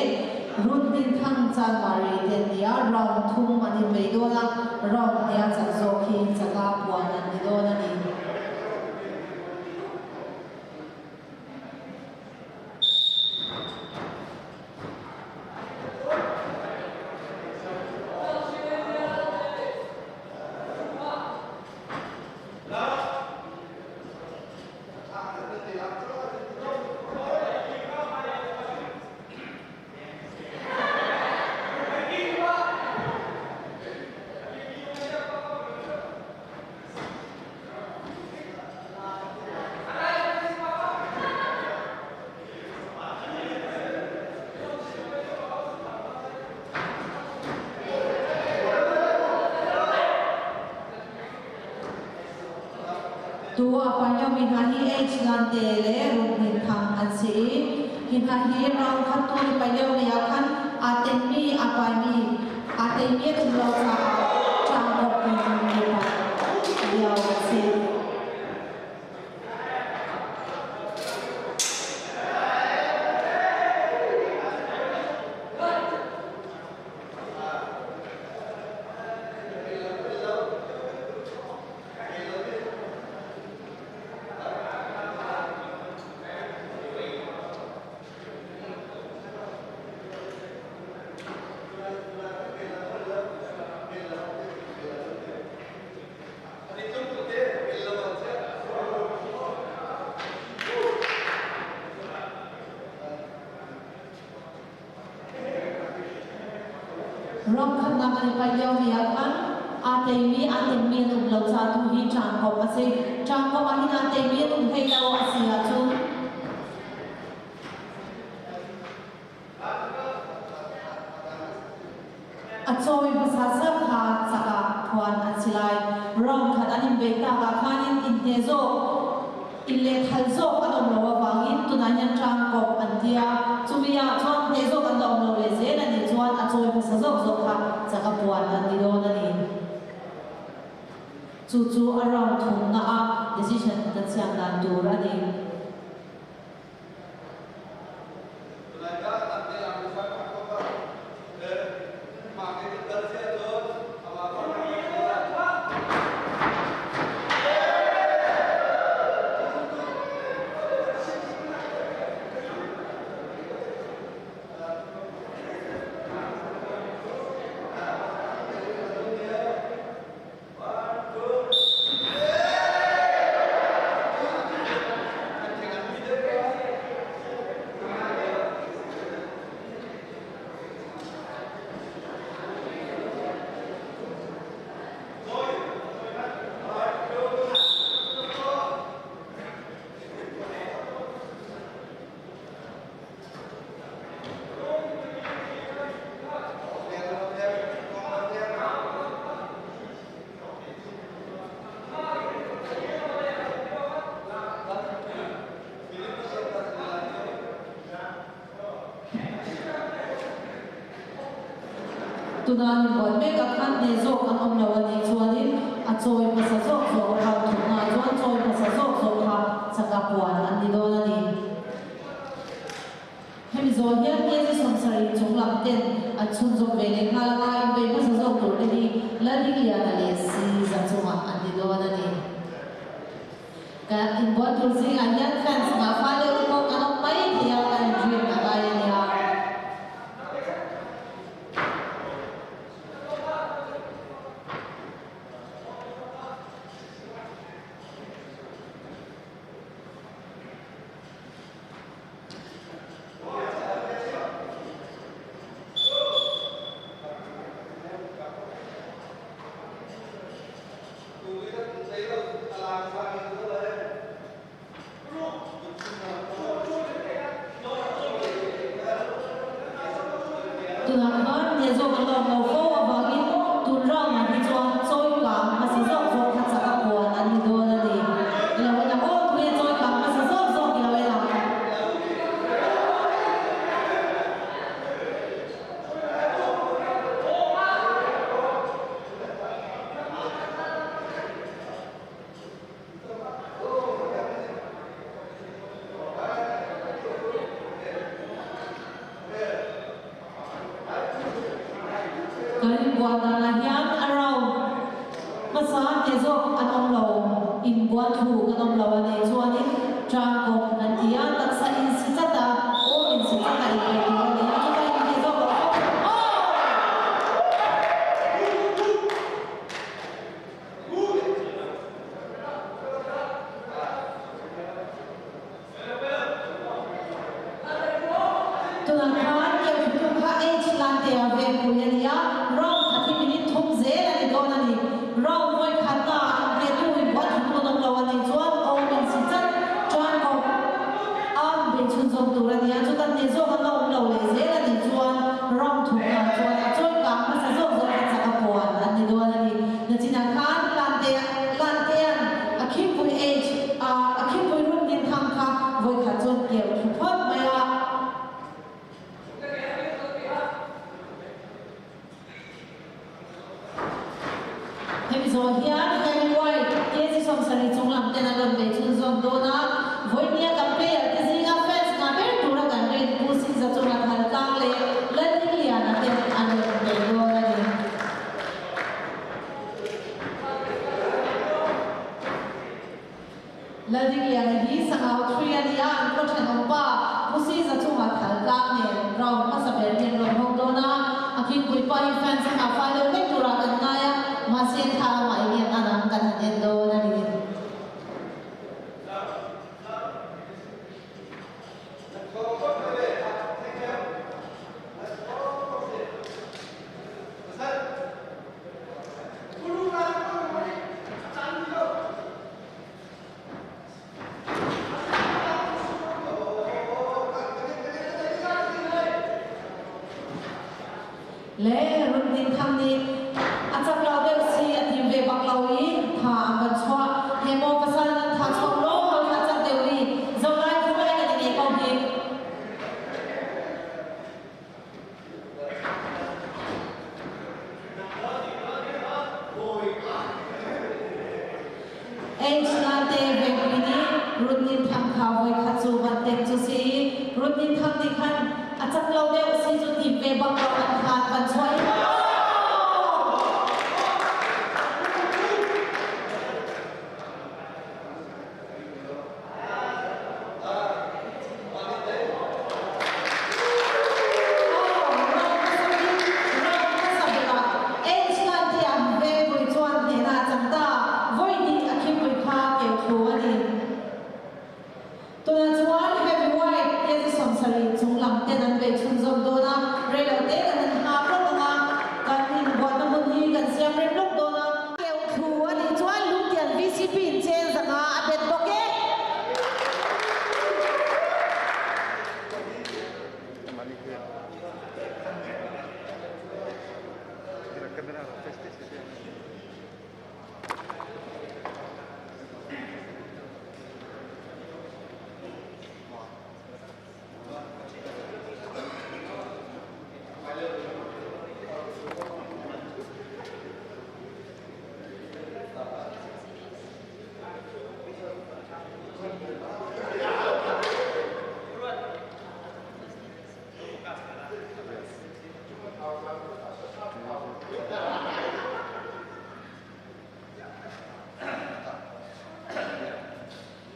Run Hnin Thang Chanmari te an ni a, round thum an inbei dawn a, round hnia chak zawk hi chaka puan an ni dawn a ni. Tu a pai liomi hna hi H Lante le Rung Hnin Thang an si i hi hna hi round khat tu i pai liomi ah khan aa tenmi aa paimi aa teimi an um lo caah ṭangkawp in i pai lio an si. Ram khatnak an i paih liomi ah khan aa teimi aa timmi an um lo caah tu hi ṭangkawp a si. Ṭangkawp ah hin aa teimi an um hlei lo a si ahcun A cawi hmasa ser kha cak ah phuan an si lai. Round khat an in beih tak ah khan in inn hne zawk, inn le thal zawk an um lo avangin tunah hian ṭangkawp an tia. Cumi ah cun hne zawk an la um lo le zel a nih cun a cawi hmasa zawk zawk kha cak a puan an ni dawn a ni. Cucu a round thumnak ah decision kan siam dan tur a ni. Tunan in buai mek ah khan hne zawk an awm lo a nih chuanin a chawi hmasa zawk zawk a hau thuk hna chuan chawi hmasa zawk zawk kha chaka puan an ni dawn a ni. Hemi zawn hian KG 70 chung lam ten an chhunzawm ve leh nghal anga inbei hmasa zawk tur te hi Lalringliana leh Siza chungah an ni dawn a ni. Ka inbual tur zingah hian fans ngah fal deuh te pawh kan awm mai thei a, kan dream a ngai a nia. Tunah khan hne zawk an lawm lo fo avangin tun round ah hi chuan chawi kang hmasa zawk zawk kha chak a puan an ni dawn a ni. I lo en ang aw, tui a chawi kang hmasa zawk zawk i lo en ang. Kan inbual dan ah hian a round hmasa te zawk an awm lo, inbual thu kan awm lo a nih chuanin tangkawm kan ti a, taksa insi tlat a, aw insi tlat a inpeih tur a ni a, chutah inti zawk lo fo. Aw! Tunah khan keuhtu kha H Lantea vengpui a ni a, round khat hi minute thum zel a ni dawn a ni. Round vawi khatna ah inpetu in buat thut an awm lo a nih chuan awm in si chat tan kawp a bei chhunzawm tur a ni a, chuta hneh zawk an la awm lo leh zel a nih chuan round thumna ah chuan a chawi kang hmasa zawk zawk a chak a puan an ni dawn a ni. Nachinah khan Lantea Lantea'n a khimpui H a a khimpui rum din thang kha vawikhat chuan keu thlu phawt mai a. Hemi zawh hian Harry White kg 70 chung lam ten an rawn bei chhunzawm dawn a, vawinia kan player te zinga fans ngah ber tura kan rin Pu Sinza chunga thal tlang leh Lalhmingliana ten an rawn bei dawn a ni. Lalringliana hi Sangau Three a ni a, an khaw thenawm pa Pu Siza chunga thal tlang nen round hmasa ber hi an rawn hawng dawn a, a khingpui pa hi fans a ngah fai deuh hlek turah kan ngai a, mahse thla lamah eng nge an ang kan han en dawn a ni. Le Run Tin Thang nih a cak lo deuh si a tim ve bak lo i tha an van chuah. He maw pasal nan tha chuak law hal kha cak deuh i zolai khulai kan i ngei ko hnik. England-te vengpi nih Rudnin Thang kha voikhat cu van tek cu si i Rudnin Thang nih khan a cak lo deuh si cu tim ve bak lo an khan van chuah i Tunah chuan heavy white kg 70 chunglam ten an bei chhunzawm dawn a, reilote kan han nghak lawk ang a, kan inbuatna hmun hi kan siam rem lawk dawn a. Keuh thlu a nih chuan Lungtian VCP in cheng zanga a bet bawk e.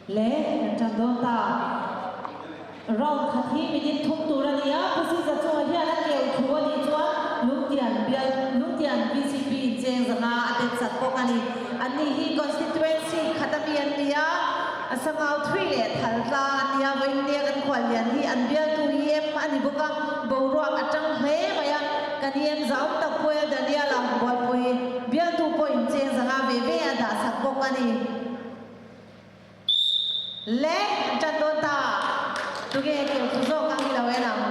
Le kan ṭan dawn ta. Round khat hi minute thum tur a ni a, Pu Siza chungah hian a keu thu a nih chuan Lungtian bial Lungtian VCP in cheng zanga a bet sak bawk a ni. Anni hi constituency khat a mi an ni a, Sangau Three leh Thaltlang an ni a, vawiin kan khuallian hi an bialtu EM a ni bawk a, boruak a tang hle mai a, kan EM zau tak Puel Daniel-a bualpui bialtu pawh in cheng zanga ve ve a dah sak bawk a ni. Le an ṭan dawn ta. Tunge keu thu zawk ang i lo en ang.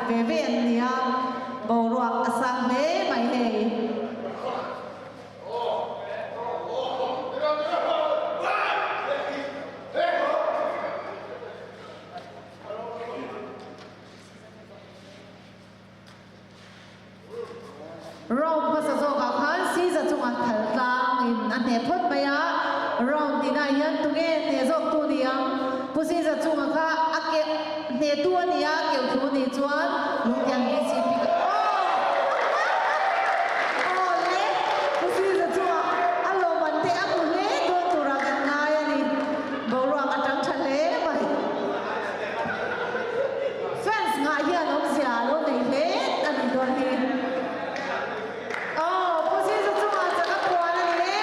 ve ve an ni a. Boruak a sang hle mai hei. Round hmasa zawk ah khan Caesar cungah thal tlang in a hne phot mai a. Round tina hian tunge hne zawk tu ni ang? Pu Caesar chunga kha a ke hne tu a ni a, keu thu ni chuan lungtiang BCP ka Aw le Pu Caesar chungah a lawmman te a hmu hle dawn turah kan ngai a ni. Boruak a tang tha hle mai. Fans ngah hian awmzia a lo nei hle a nih dawn hi. Aw, Pu Zizu chungah chak a puan a ni e.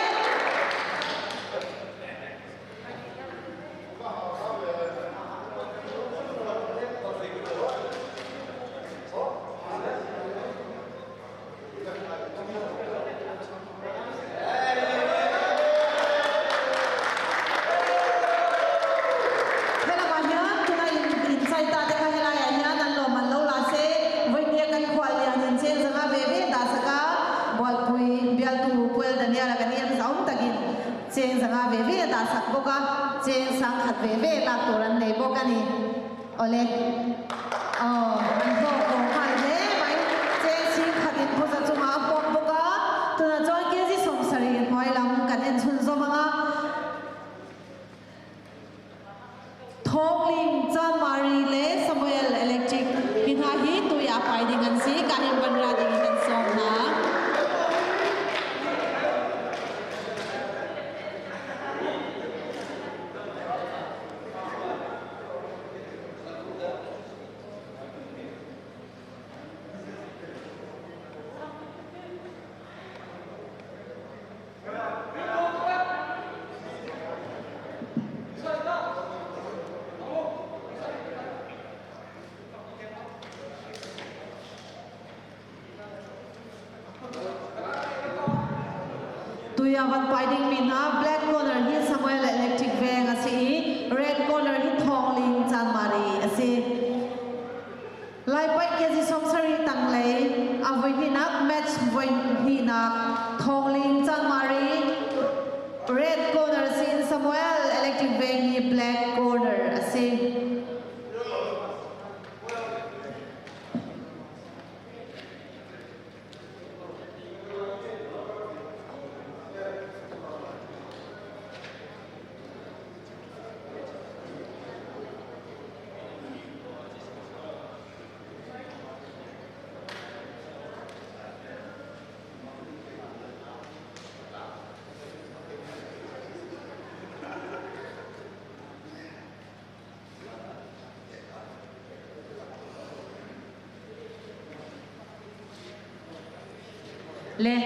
Helamah hian tuna in inchai ta te kha helaiah hian an lawm an lo la se, vawinia kan khual lian in cheng zanga ve ve dah sak a, Bualpui bialtu Puel Daniel-a kan em zaum takin cheng zanga ve ve a dah sak bawk a, cheng sangkhat ve ve lak tur an nei bawk a ni. Awle. Aw, an hlawk tawh nghal hle mai. Cheng chhing khat in phuza chungah a hmuak bawk a, tunah chuan kg 70 hnuai lam kan en chhunzawm ang a. Thawngling, Chanmari leh Samuel Electric hi hna hi tui ah pai ding an si, ka hin van ra ding in kan sawm hna. Tuia van pai dingmi hna black corner hi Samuel Electric Veng a si i red corner hi Thawngling Chanmari a si. Laipaih kg 70 tanglei a voihnihnak match voihnihnak Thawngling Chanmari red corner sin Samuel Electric Veng hi black corner a si. Le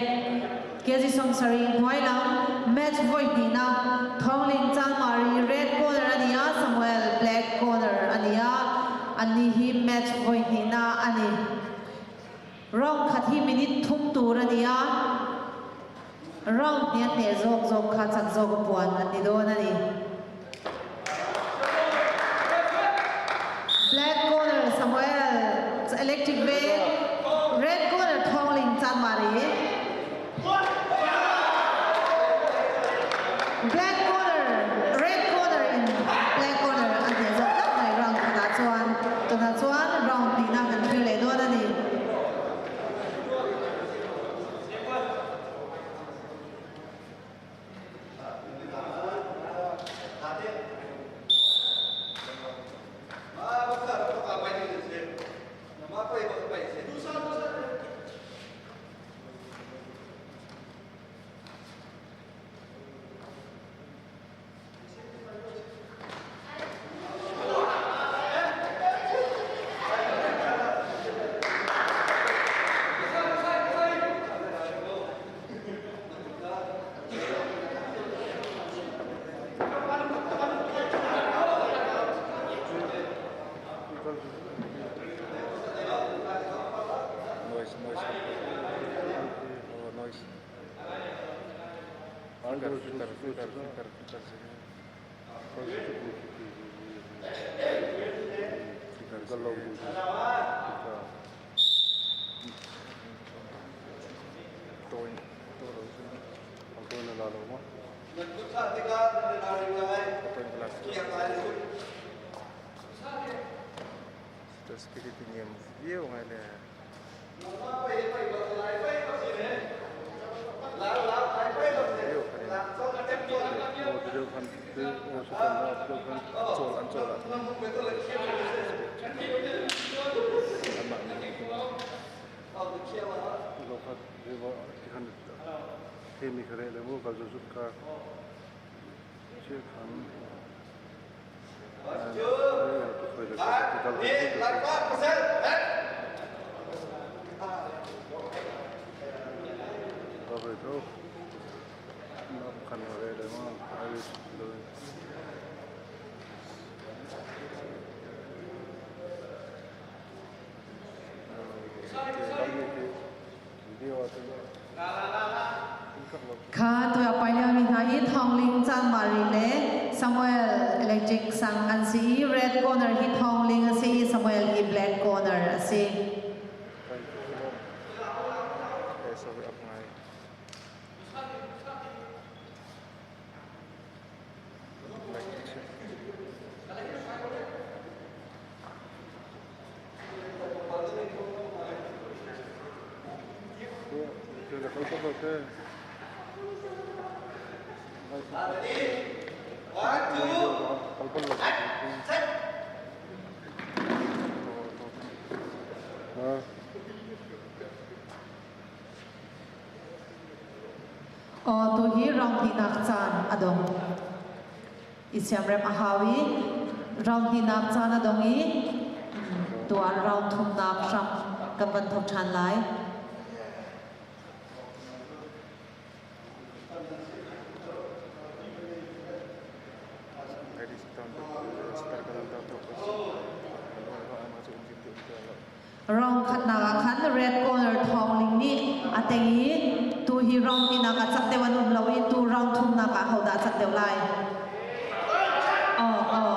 kg 70 hnuai lam match voi hnihnak Thawngling Chanmari red corner a ni a, Samuel black corner a ni a, anni hi match voi hnihnak a ni. Round khat hi minute thum tur a ni a, Round nih a hneh zawk zawk kha chak zawk a puan an ni dawn a ni. Black corner Samuel Electric Veng, Red corner Thawngling Chanmari. Black corner, Red corner in Black corner a hneh zawk tlat mai round khatah chuan tunah chuan round hnihna kan thlir leh dawn a ni. Nan kut thlah tikah nan i ralring lai. Kiak lai u. Kha tuah pai liomi hna hi Thawngling Cangmari le Samuel Electric Sang an si i red corner hi Thawngling a si i Samuel hi black corner a si. Aw tu hi round hnihnak caan a dong. I siamrem a hau i round hnihnak caan a dong i tuah round thumnak hram kan van thawk ṭhan lai. Round khatnak ah khan red corner Thawng Ling nih a teng i tu hi round hnihnak ah cak deuh an um lo i tu round thumnak ah hodah cak deuh lai? Aw aw.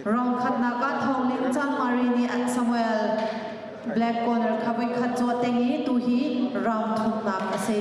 Round khatnak ah Thawngling Chanmari nih an Samuel Black Corner kha voikhat cu a teng i tu hi round thumnak a si.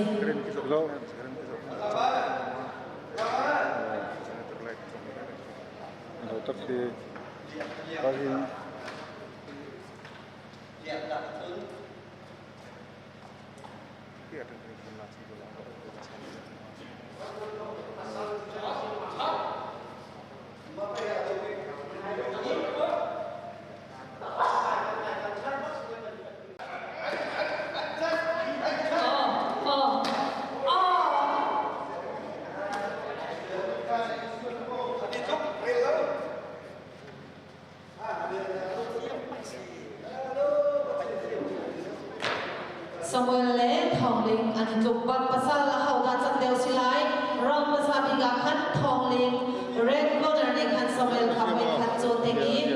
Samuel le Thawngling an i tluk bak pasal a hodah cak deuh si lai ram hmasa bik ah khan Thawngling red corner nih khan Samuel kha voikhat cu teng i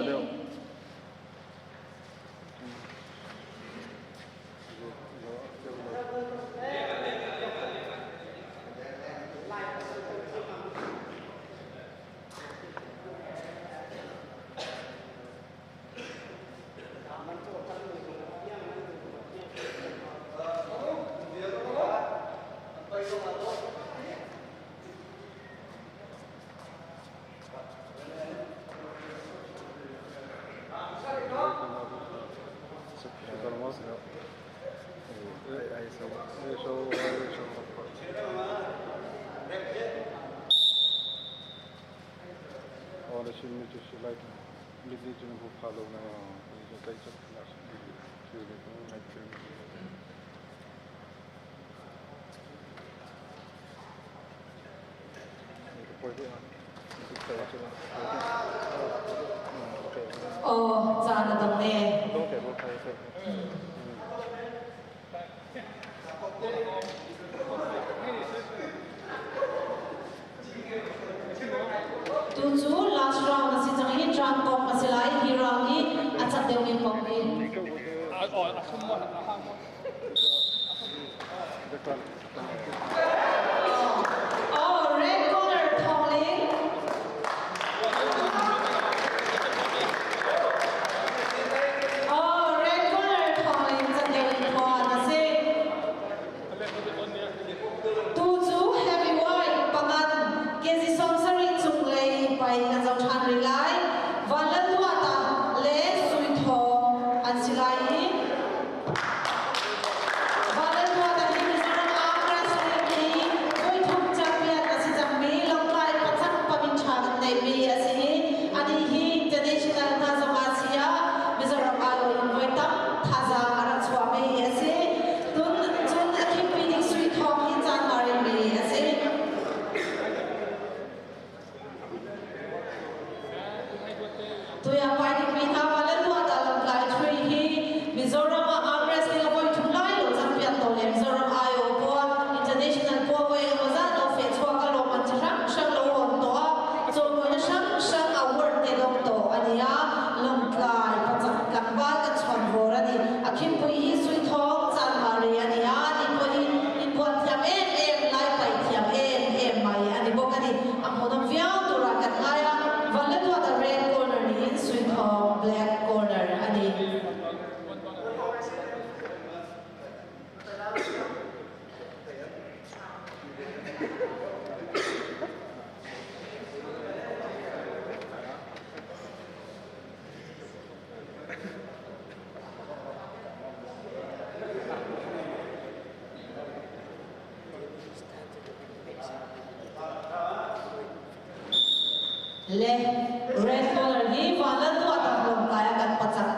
Aw, caan a dong e. Tu cu last round a si cang i tran kong a si lai. Hi round hi a cak deuhmi kong hi. Oh, red corner Thong Ling. Oh, red corner Thong Ling cak deuh in phuan a si. Tu cu heavyweight pangan kg 70 cunglei pai kan zoh ṭhan rih lai. Vanlalduata le Sui Thawng an si lai i Vanlalduata hi Mizoram ah wrestling hi voithum champion a si cangmi Lawngtlai pachak pamin ṭha kan neihmi a si i anih hi international hna zong ah si ah Mizoram aiawh in voi tam thazaang a rak chuahmi a si. Cun cun a khimpi ding Sui Thawng hi caan mi a si. Tuya pai dingmi hna va le luat ah lamtlai thui hi Mizoram ah arm wrestling a voi thum lai lo champion to le Mizoram aiawh puan international puan voi emaw zat lo fe chuak a lawm an chi hrang hrang lo on to a chawmawina hrang hrang award te dong to ania Lawngtlai pachak tlangval kan chuan vawr ani. A khimpui hi Sui Thawng Chanmari ani a, ani pawh hi inbuan thiam em em, lai pai thiam em em mai ani bawk ani. A hmuhnawm viau turah kan ngai a, Vanlatuata red corner niin Sui Thawng black corner ani. Le red corner hi Vanlalduata hlawmtlai a kan pachak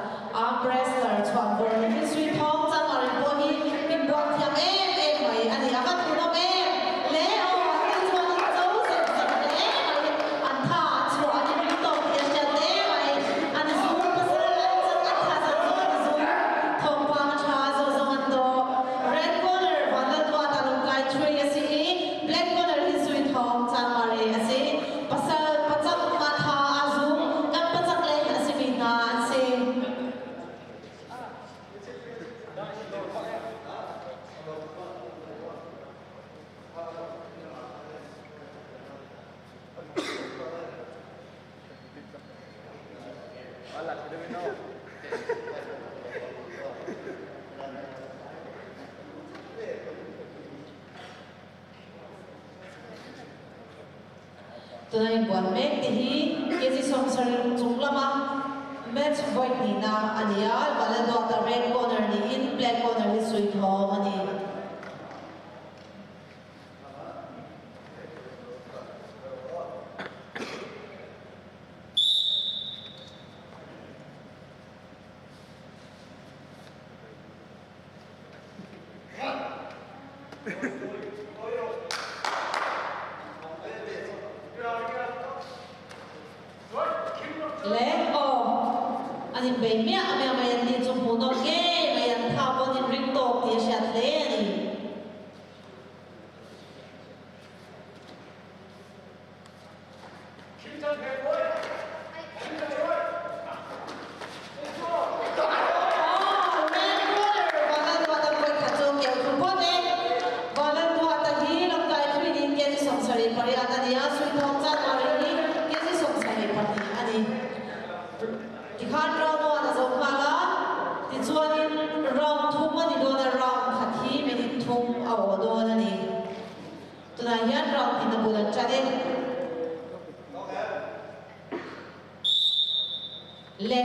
arm wrestler chuanvawr ni hi Sui Thawng Chanmari pawh hi min buat thiam em em mai ani a va thuhnawm em le aw an ti chuan an cho zek zek hle mai an tha a chuah an in ring tawk tih a hriat hle mai an zum pasal an chan an tha zan zawng an zum thawngpang a tha zo zong an daw red corner Vanlalduata lungtlai thui a si i black corner hi Sui Thawng Chanmari a si pasal pachak ma tha a zum kan pachak le a simi hna an si. Tunai buan mek te hi kg 70 chung lama match voi hnihna a ni a, Valadota red corner niin black corner hi Sui Thawng a ni. Le aw an in bei miah miah mai an ni chu hmuhnawm ngei mai an tha pawn in ring tawk tih a hriat hle a ni. Tikhan round 1 a zo nghal a, tichuanin round thum a ni dawn a, round khat hi minute thum a awh dawn a ni. Tunah hian round tin a bul an ṭan e. Le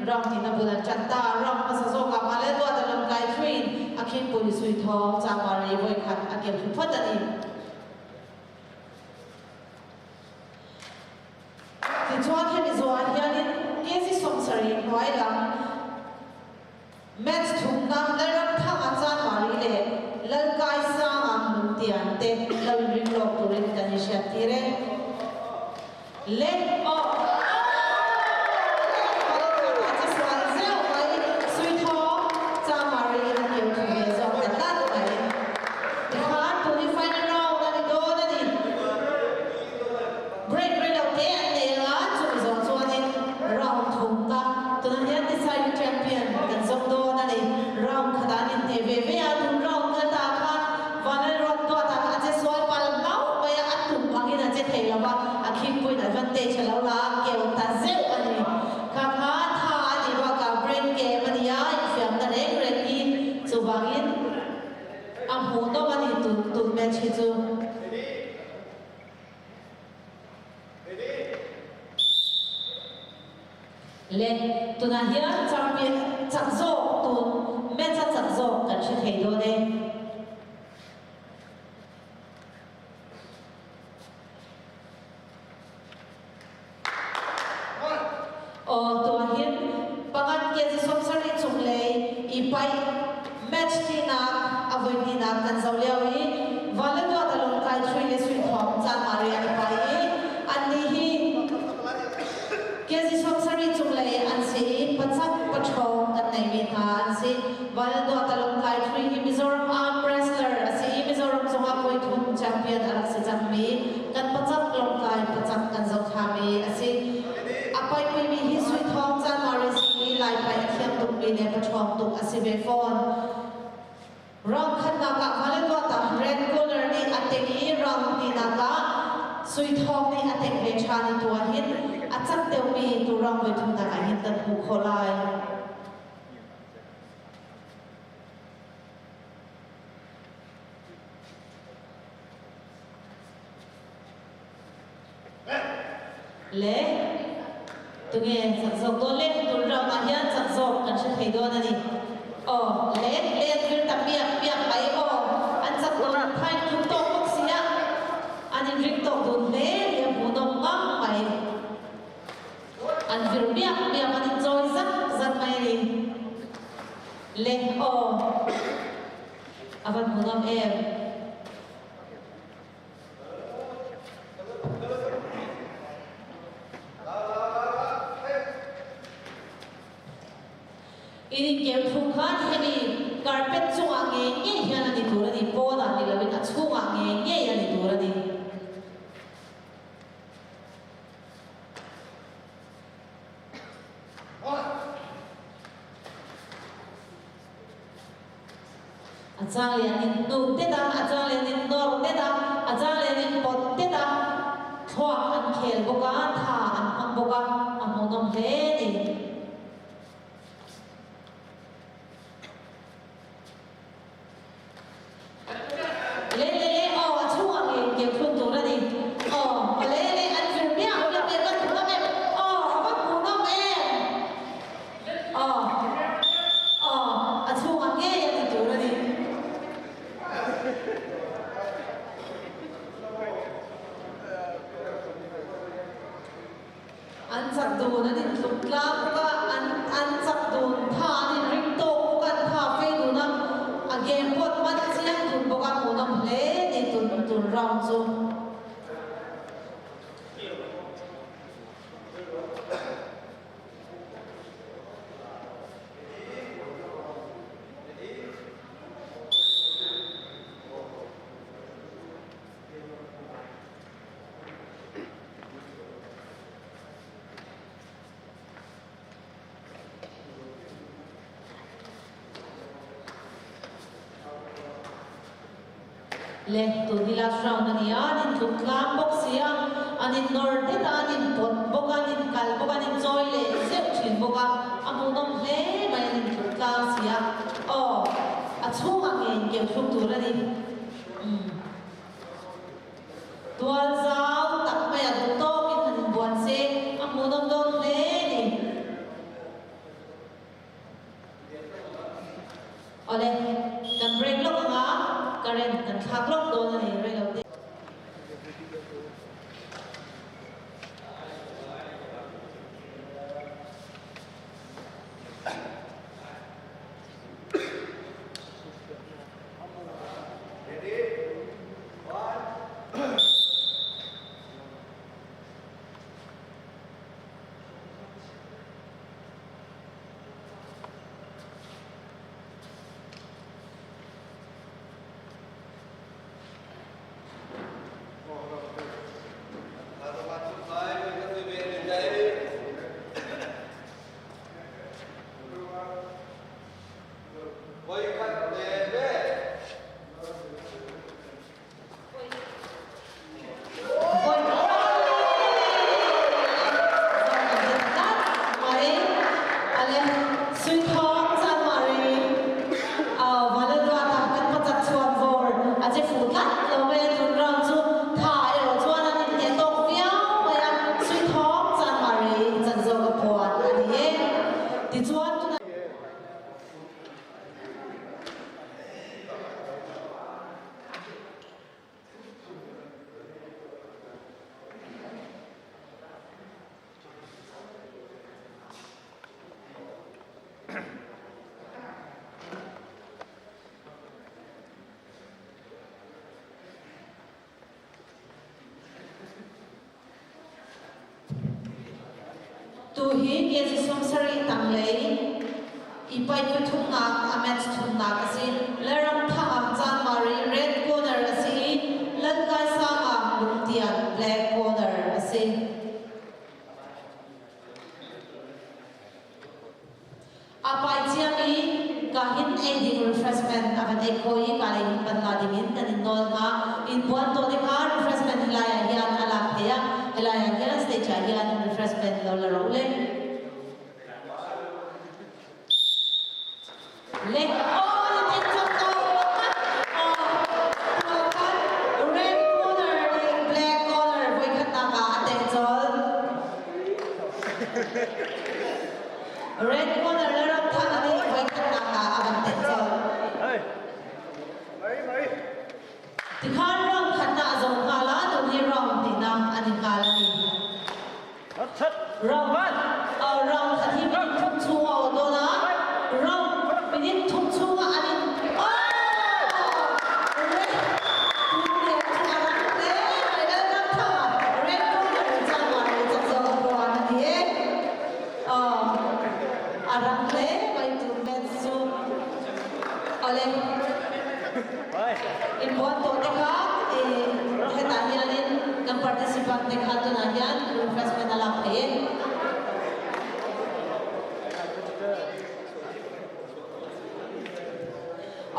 round tin a bul an ṭan ta. Round hmasa zawkah mah le luat a lamtlai thluin a khingpui sui thawng Chanmari vawikhat a kem thlu phawt a ni. Tichuan hemi zawhah hianin kg 70 hnuai lam Match thumna Lalramthanga Chanmari leh Lalkaisanga Lungtian te lo inring lawk turin kan inhriattir e. Le aw. Sual zeu mai sui thawng cha mari in a keu thu ve zong ta tlat mai. Tikhan tuni final round an i dawn ani. Break rei lo te an nei anga chumi zawh chuanin round thum ka tunah hian deciding champion kan zawng dawn a ni. Round khatah an inhneh ve ve a, tun round kal ta khan Vanlalruat duatah kha a che sual pal hlauh mai a, a tum angin a che thei lo va, a khingpuiin advantage a lo la a, keu ta zeuh a ni. Kha kha tha a nih bakah brain game a ni a, infiamna reng reng hi chuvangin a hmuhnawm a ni tun tun match hi chu. Le tunah hian champion chak zawk tun match a chak zawk kan hre thei dawn e. Aw tuahin pangat kg 70 cunglei i paih match ṭihnak a voihnihnak kan zoh lio i Vanlalduat a Lawngtlai Thui le Sui Thawng Cangmari an i pai i annih hi kg 70 cunglei an si i pachak paṭhawng kan neimi hna an si. Vanlalduat a Lawngtlai Thui hi Mizoram arm wrestler a si i Mizoram zongah voithum champion a rak si cangmi kan pachak Lawngtlai pachak kan zohthlami a si. A paihpimi hi Sui Thawng Canmari si i Lai paih a thiam tukmi le paṭhawng tuk a si ve fawn. Round khatnak ah Valetwat ah Red Corner nih a teng i round hnihnak ah Sui Thawng nih a teng ve ṭhan i tu ahhin a cak deuhmi tu round voithumnak ah hin kan hmuh khawh lai. Le tunge chak zawk dawn le tun round ah hian chak zawk kan hre thei dawn a ni. Aw le le an vir ta miak miak mai aw an chak dawn thain tluk tawk bawk sia an in ring tawk dun hle ni a hmuhnawm ngang mai. An vir miak miak an in chawi zat zat mai a ni. Le aw a van hmuhnawm em. In inkem thung khan hemi carpet chungah ngei ngei hian a ni tur a ni, pawnah ni loin a chhungah ngei ngei a ni tur a ni. A chang leh an in hnuk det a, a chang leh an in nawr det a, a chang leh an in pawt det a, thluak an khel bawk a, tha an hmang bawk a, a hmuhnawm hle a ni. Le le le aw a chhungah ngei keu thlun tur a ni. Aw le le an vir miah miah le kan hmuhnawm em? Aw a va hmuhnawm em? Aw, aw, a chhungah ngei a ti tur a ni. An chak dun an intluk tlang bawk a, an an chak dun tha an inring tawk bawk a, an tha fei dun a, a game pawh an man chiang dun bawk a, hmuhnawm hle ni tun tun round chu. Le tun hi last round a ni a, an intluk tlang bawk si a, an innawr det a, an inpawt bawk a, an inkal bawk a, an inchawi leh zeuh thin bawk a, a hmuhnawm hle mai an intluk tlang si a, aw a chhungah ngei inkeu thluk tur a ni. Umm. Tual zau tak maia duh tawkin han inbuan se, a hmuhnawm dawn hle a ni. Awle, kan break lawk anga current kan thlak lawk dawn a ni rei lo te. Tuhi KG 70 tanglei i paih pathumnak a match thumnak a si. Lalram Thang Chanmari red corner a si i Lalkaisanga Lungtian black corner a si. A pai ciami ka hin ei ding refreshment a van ei kho i ka lei hin van la ding in kan in nawl hna. In buan tawn i kha refreshment helai ah hian a lak thei a, helai ah hian stage ah hian refreshment lo la ro le. Le oh ni tin chak ko. Oh khan red corner le black corner voi khat nak ah a teng chol. Red corner le ram thang nih voi khatnak ah a van teh colh. Tikhan round khatnak a zong hnga la, tu hi round hnihnak an i hngal a ni. Round round khat hi minute thum chung a aw dawn a, round minute thum chung ah an in A rang hle mai tu met cu ale in buan to te kha hetah hian in kan participant te kha tunah hian refreshment a lak thei e.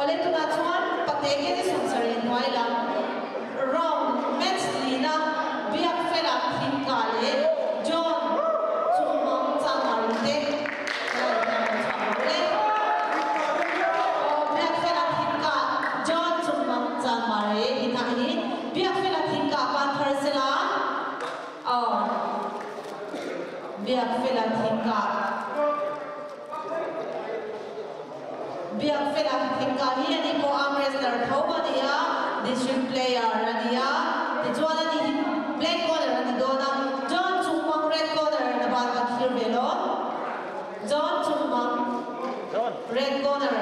Ole tunah chuan pate ke ni sawmsarih hnuai lam round match lina Biak Fela Thingka le John Chungmang Changmari te le Biak Fela Thingka John Chungmang Changmari hi hna hi Biak Fela Thingka pan thar sela Biak Fela Thingka Biakfela Thingka hi ani pawh arm wrestler tho a ni a, district player a ni a, tichuan ani hi black corner a ni dawn a, John Chungmang red corner na ban kan thlir ve lo. John Chungmang red corner.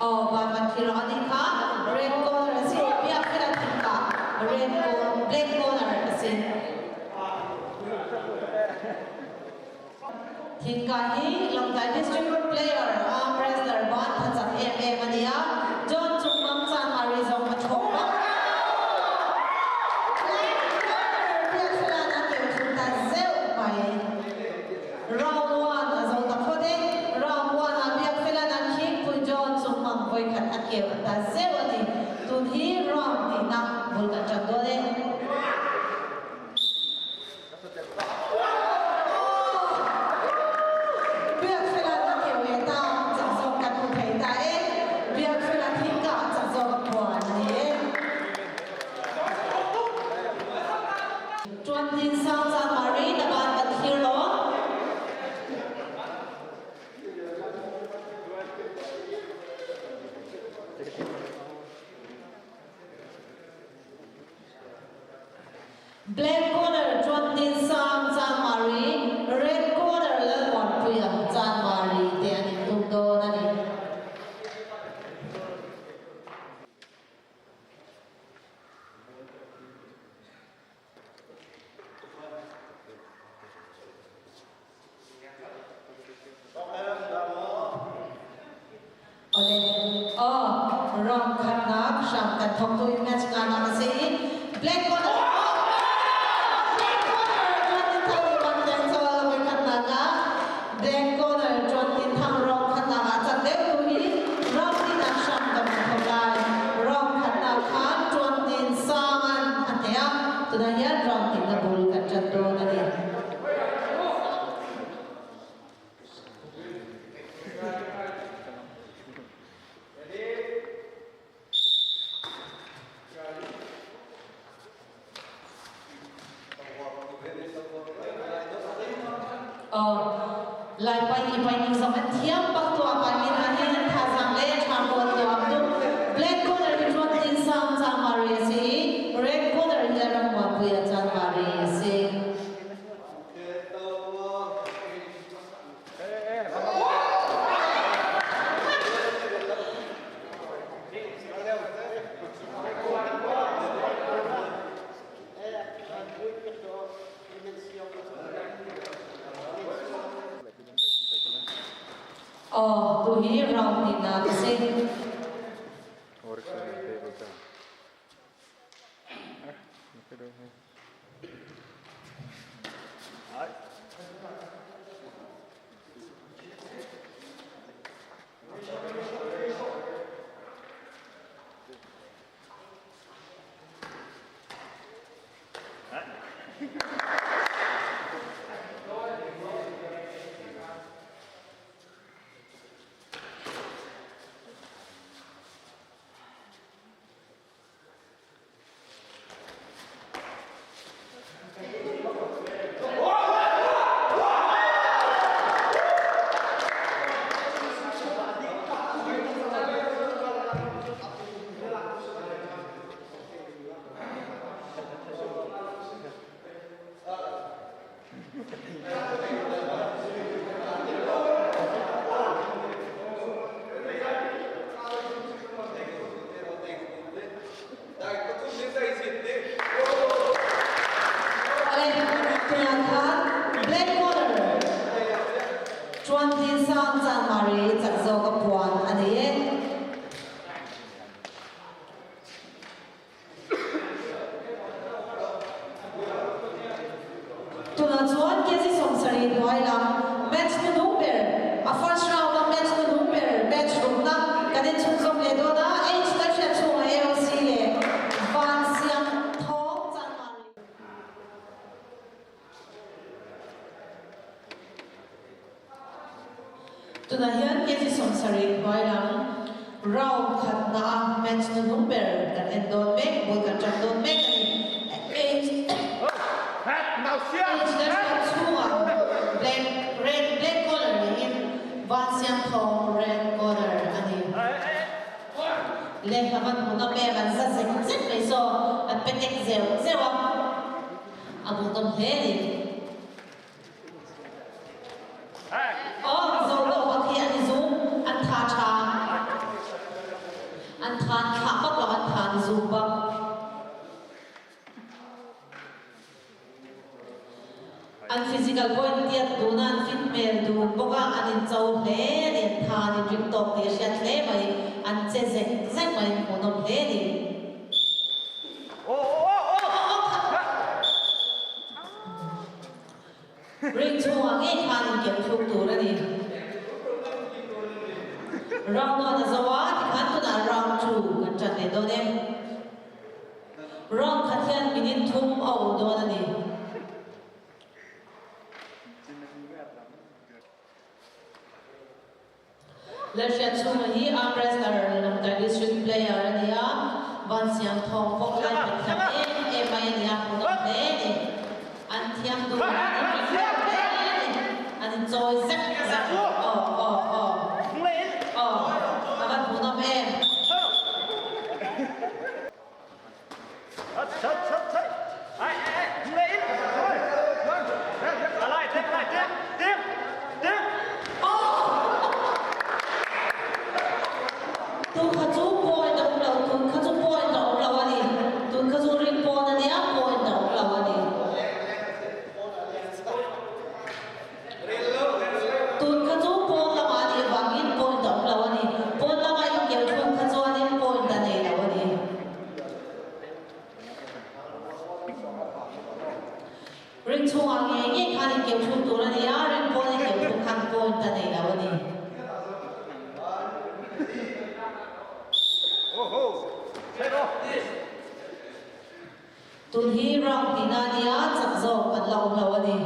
Aw ban kan thlir a ni kha red corner a si. Biakfela Thingka red black corner a si. Thingka hi Lawngtlai District player arm wrestler ban thacak em em a ni a, John Chungmang Chanmari zong a ṭhawng bak. Biakfilan a keu thum ta zeuh mai. Round 1 a zo ta phawt e. Round 1 ah Biakfilan an khingpui John Chungmang voikhat a keu ta zeuh a ni. Tun hi round hnihnak bul kan ṭan dawn e. Biakfela na keu le ta cak zong kan hmu thei ta e. Biakfela thingka cak zong puan ni e. Tuan Tin Sang Chan Mari na ban kan thlir lo. Black corner Chuan Tin Sang Chanmari, Red corner Lalmuanpuia Chanmari te an intum dawn a ni. Ole aw round khatnak hram kan thawk tu in match nga nak a si i black corner black corner Chuan Tin Thang nih ban teng chawl a voi khatnak ah black corner Chuan Tin Thang round khatnak ah cak deuh tu hi round tinak hram kan thawk lai. Round khatnak khan Chuan Tin Sang an a hneh a tunah hian round tinna bul kan ṭan dawn a ni. Laipai i pai ning zong an thiam bak tuah pai mi hna hi an thazaang le tha pawl tuah tuk. Black corner hi Ruat Tin Sang Chang Mari a si i red corner hi Ram Muanpui a Chan Mari a si. Aw, tuhi round hnihnak a si. Black Corner Chuan Tin Sang Chan Mari chak zawk a puan a ni e. Tunah chuan KG 70 hnuai lam match hnuhnung ber, a first round a match hnuhnung ber match rukna kan in chhunzawm leh dawn a, H Lalhriat chhunga AOC leh Van Siang Thawng Chanmari. Tunah hian KG 70 hnuai lam round khatna a match hnuhnung ber kan en dawn mek, bul kan ṭan dawn mek a ni. H National chhungah black red black collar niin Vansiam Thawng red collar a ni. Lehlam an hmun a pek an za zek zek mai saw an pe tek zeuh zeuh a, a hmuhnawm hle a ni. Aw Mizo bak hi an i zum, an tha ṭha. An than thlah bak lo, an tha an i zum bak. An physical point tiat dun a, an fit hmel dun bawk a, an in cho hle a ni, an tha an in ring tawk tih a hriat hle mai, an che zek zek mai, an hmuhnawm hle a ni. Ring chhungah ngei khan inkem thluk tur a ni. Round 1 a zo a, tikhan tunah round 2 kan ṭan leh dawn e. Round khat hian minute thum a awh dawn a ni. Lalhriatchhunga hi arm wrestler Lawngtlai District player a ni a, Vansiang thawng pawh lai pet thiam em em mai a ni a, hmuhnawm hle a ni. An thiam duh an inring hlawm hle a ni. An inchawi zek zek. Aw aw aw aw a van hmuhnawm em. Tun kha chu point a awm lo, tun kha chu point a awm lo a ni. Tun kha chu ring pawn a nia, point a awm lo a ni. Tun kha chu pawn lamah a nih avangin point a awm lo a ni. Pawn lama inkel thluk kha chuanin point a nei lo a ni. Ring chhungah ngei ngei khan inkel thluk tur a ni a, ring pawn inkel thluk khan point a nei lo a ni. Tun hi round hnihna a nia, chak zawk an la awm lo a ni.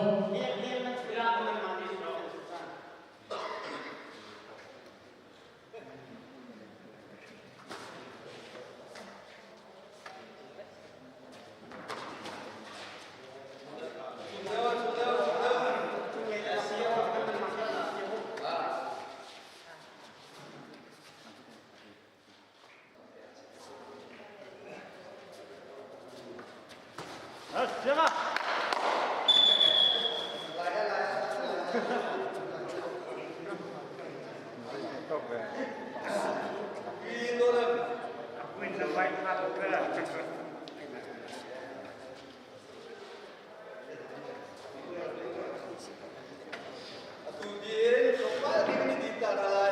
Atu din tlawmpal ding ni ti ta na lai.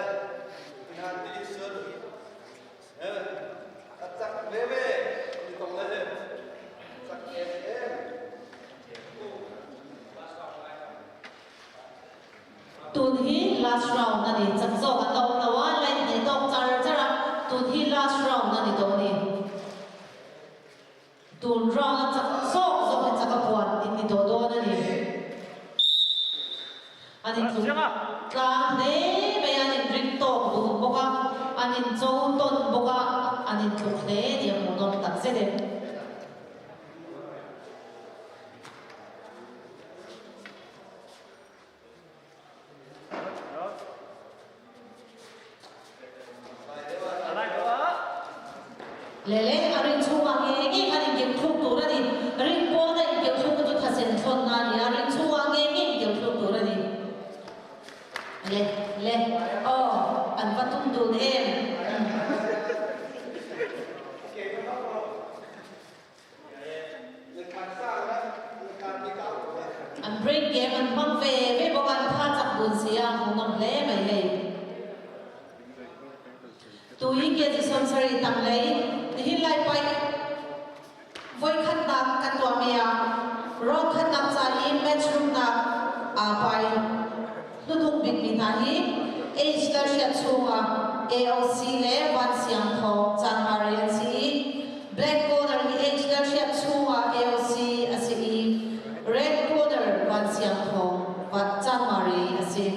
Tun hi last round a ni. Chak zawk an la awm lo a, line nei tawk char char a, tun hi last round a ni tawh a ni. Tun round a chak zawk zawk hi chak a puan in ni tawh dawn a ni. An intluk tlang hle mai a, an inring tawk dun bawk a, an incho tawn bawk a, an intluk hle tih a hmuhnawm takzet em. Le le a ring chhungah nge nge khan inkeuh thluk tur a ni. Ring pawna inkeuh thluk chu thasen thlawnna a ni a, ring chhungah nge nge inkeuh thluk tur a ni. Le le aw an va tum dun em. An break game an hmang ve ve bawk a, an tha chak dun si a, hmuhnawm hle mai hei. Tui kg 70 tam lei nihin lai paih voikhatnak kan tuahmi ah round khatnak ca i match rumnak aa pai hnuhnung bikmi hna hi Age Lalhriat chungah AOC le Van Siang Thawng Chanmari an si i Black Corner hi Age Lalhriat chungah AOC a si i Red Corner Van Siang Thawng Chanmari a si.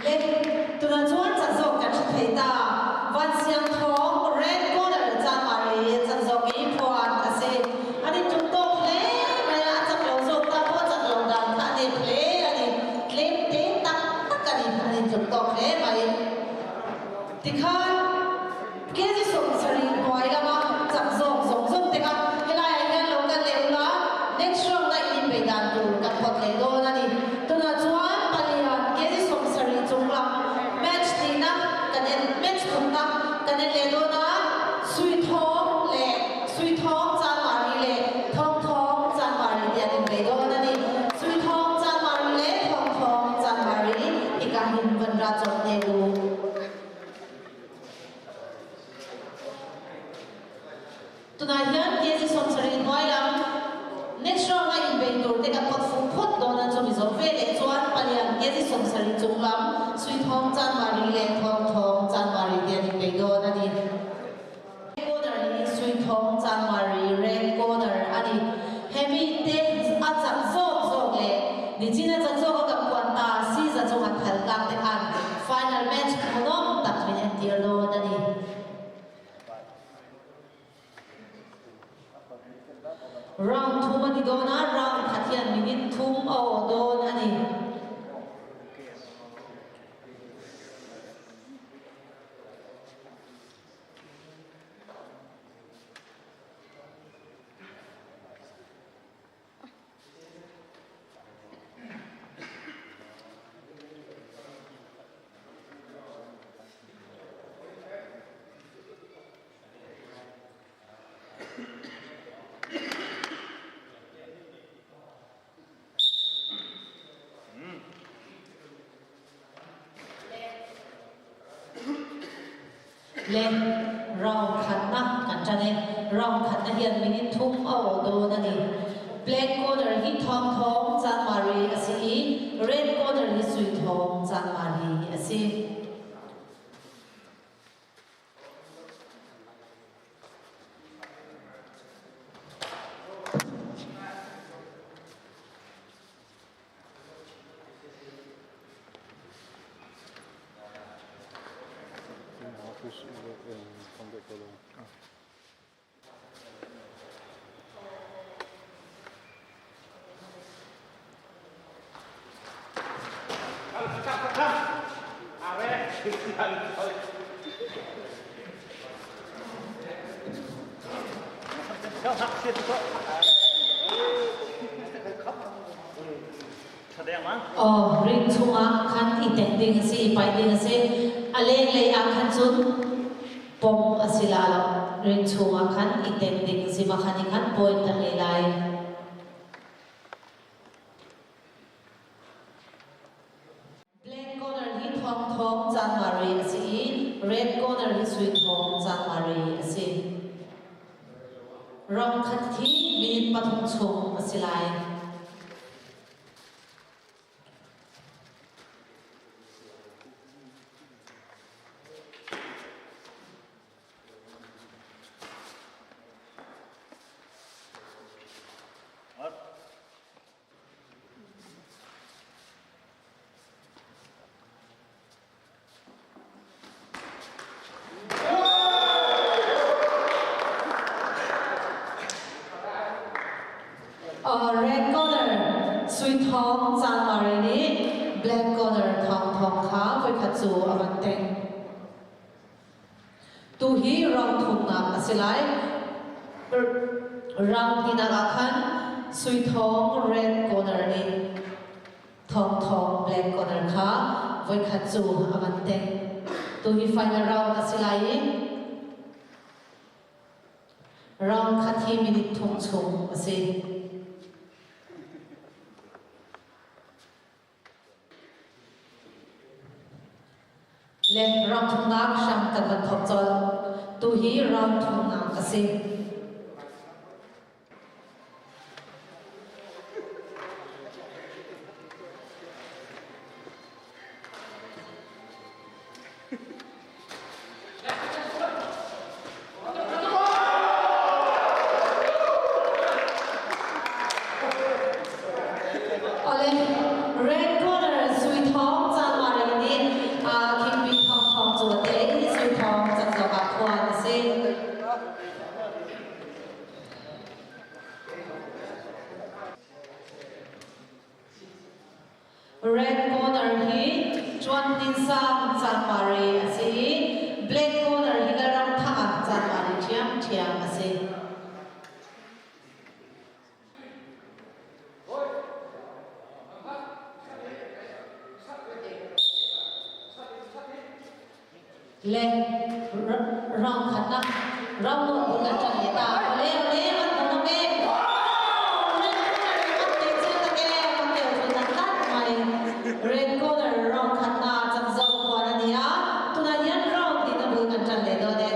Le tunah chuan chak zawk kan hre thei ta. Van Siang Thawng Red Corner Chanmari chak zawk i phuan a si. An in tluk tawk hle mai a, a chak lo zawk ta pawh chak lo dan kha a nep hle a ni. Tlem te tak tak a ni, an in tluk tawk hle mai. Tikhan kg 70 hnuai lama chak zawk zawng zawng te kha helaiah hian lo kal leh ula, next round a inbeih dan tur kan phawt leh dawn a ni. Tunah chuan palian kg 70 chung lam match tihna kan en match thumna kan en leh dawn a, Suithawng leh Suithawng Chanmari leh Thawngthawng Chanmari te an inbeih dawn a ni. Suithawng Chanmari leh Thawngthawng Chanmari hika hin van ra chawt ne u. Tunah hian kg 70 hnuai lam next round a inbeih tur te kan pawt fuh phawt dawn a, chumi zawh ve leh chuan palian kg 70 chung lam Suithawng Chanmari leh Thawngthawng Chanmari te an inbeih dawn a ni. Corner hi Suithawng Chanmari Red Corner a ni. Hemi te a chak zawk zawk leh nichin a chak zawk a kan puan ta si za chunga thal tlak te khan final match hmuhnawm tak min entir dawn a ni. Round thum a ni dawn a, round khat hian minute thum a awh dawn a ni. Le round khatna kan ṭan e. Round khatna hian minute thum a awh dawn a ni. Black corner hi Thawng Thawng Chanmari a si i Red corner hi Sui Thawng Chanmari a si. Aw, ring chungah khan i tek ding a si, i paih ding a si. A lenglei ah khan cun pom a si la lo. Ring chungah khan i tek ding a si. Mah khan i khan point a ngei lai. Black corner hi Thawng Thawng Cangmari a si i Red corner hi Sui Thawng Cangmari a si. Rong khat hi minute pathum chung a si lai. Red corner Sui Thawng Cangmari nih Black corner Thawng Thawng kha voikhat cu a van teng. Tuhi round thumnak a si lai. Round hnihnak ah khan Sui Thawng Red corner nih Thawng Thawng Black corner kha voikhat cu a van teng. Tuhi final round a si lai i round khat hi minute thum chung a si. Le round thumnak hram kan van thawk colh. Tuhi round thumnak a si. Ole Red Corner Sui Thawng Cangmari nih Khingpi Thawng Thawng cu a tei. Sui Thawng cakzawk ah khuan a si. Red corner hi Chuan Tin Sang Cangmari a si i Black corner hi Lalram Thanga Cangmari ṭhiamṭhiam a si. Le round khatnak round nawn bul an ṭan le ta ole ole man hmuh em Red corner round khatnak cak zo khuan a nia tunah hian round tin a bul kan ṭan le dawn e.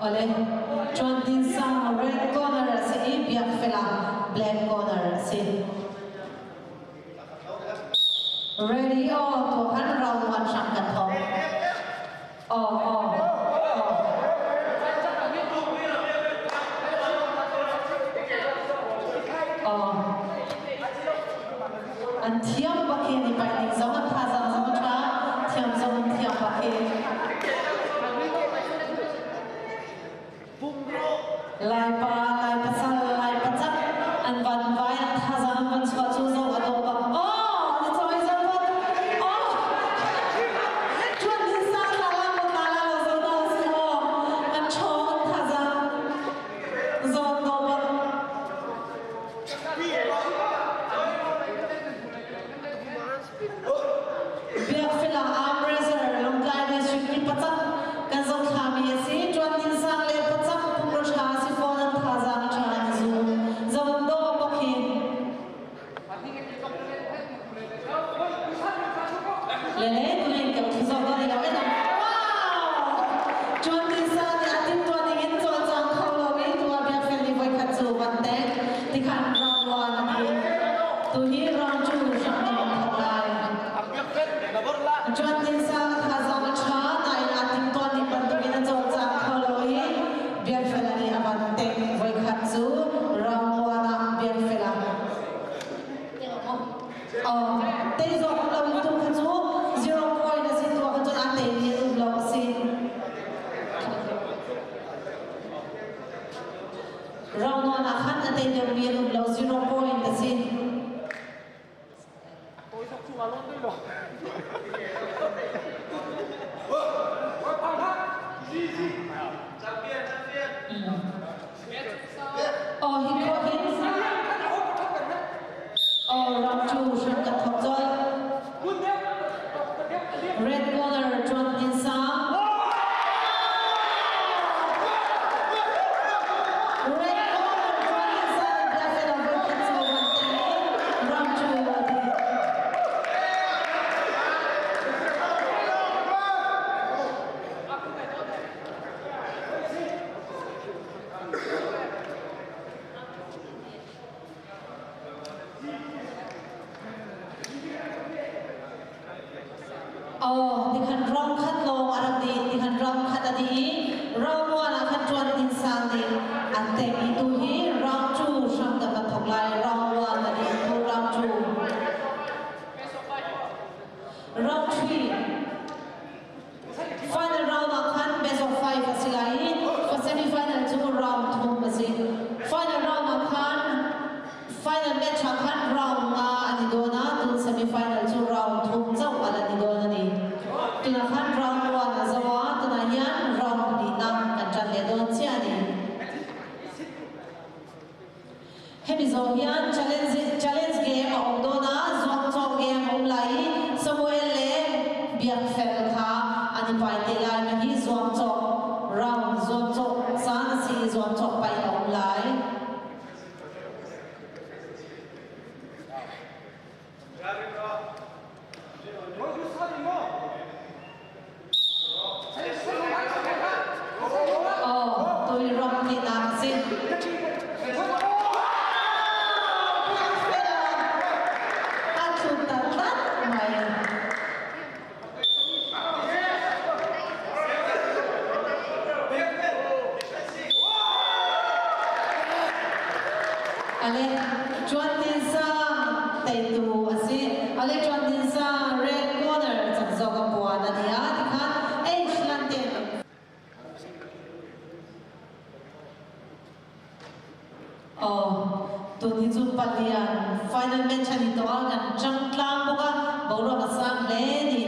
Ole, Chuan Tin Sang red corner a si i Biak Fela black corner a si. Ready aw tu khan round one hrang kan thawk. Aw aw aw. Aw. An thiam bak hi ni pai ning zong an thazaang zong a ṭha, thiam zong an thiam bak hi. Laipa, Lai pasal, Lai pacak an van vai an thazaang an van chuah cu zoh a dawh bak. Oh, na cawi zoh bak. Oh, ṭuan din sa tla la maw tla la lo zoh dah si aw. An ṭhawng an thazaang zawn dawh bak. Biakfel ah arm wrestler Lawngtlai District i pacak kan zohthlami a si. Ṭuan Tin Sang le pacak pumrua ṭha a si fawn an thazaang a ṭha an i zum. Zovan dawh bak hi. Lele tunin kan thu zoh dawh lo e Wow! Ṭuan Tin Sang nih a timtuah ning in cawlcang kho lo i tu ah Biakfel nih voikhat cu van tek tikhan round one a ti. Tu hi round two hram kan on thok lai. Ṭuan Tin Sang a thazaang a ṭha nain aa timtuah ning bantukin a cawlcang kho lo i Biakfel nih a van tek voikhat cu round one ah Biakfel ah Tei zawk lo in tu kha cu zero point a si tu ah cun a tei mi an um lo a si. Round one ah khan a tei deuh mi an um lo zero point a si. Oh, hi khawh hin Oh, round 2 hram kan thawk colh. Red corner Chuan Tin Sang. Red corner Chuan Tin Sang Black and White kan so man te round 2 ati. Oh, tikhan round khat lawng a rak dih, tikhan round khat a dih i round one ah khan ṭuan tin sang nih an teng i tu hi round two hram kan van thawk lai. Round one a dih, tu round two. Round three. Final round ah khan best of five a si lai i semi final cu round thum a si. Final round ah khan final match ah khan round nga an i dawn a tun semi final cu round thum chauh an i dawn a ni. Tunah khan round one a zo a tunah hian round hnihnak kan ṭan leh dawn chiah a ni. Hemi zawh hian challenge, challenge game a awm dawn a, zuamcawh game a um lai i Samuel le Biakfel kha an i pai te lai ma hi zuamcawh round zuamcawh caan a si i zuamcawh pai a um lai. Oh, tui ram tinak a si. A thu ta tlat mai. Ale Chuan Tin Sang teitu a si. Ale Chuan Tin Sang red corner cak zawk a puan a ni a tikhan H Lantin. Aw, tun hi cu palian final match an i tuah ah kan ṭang tlang bawk a, boruak a sang hle ni.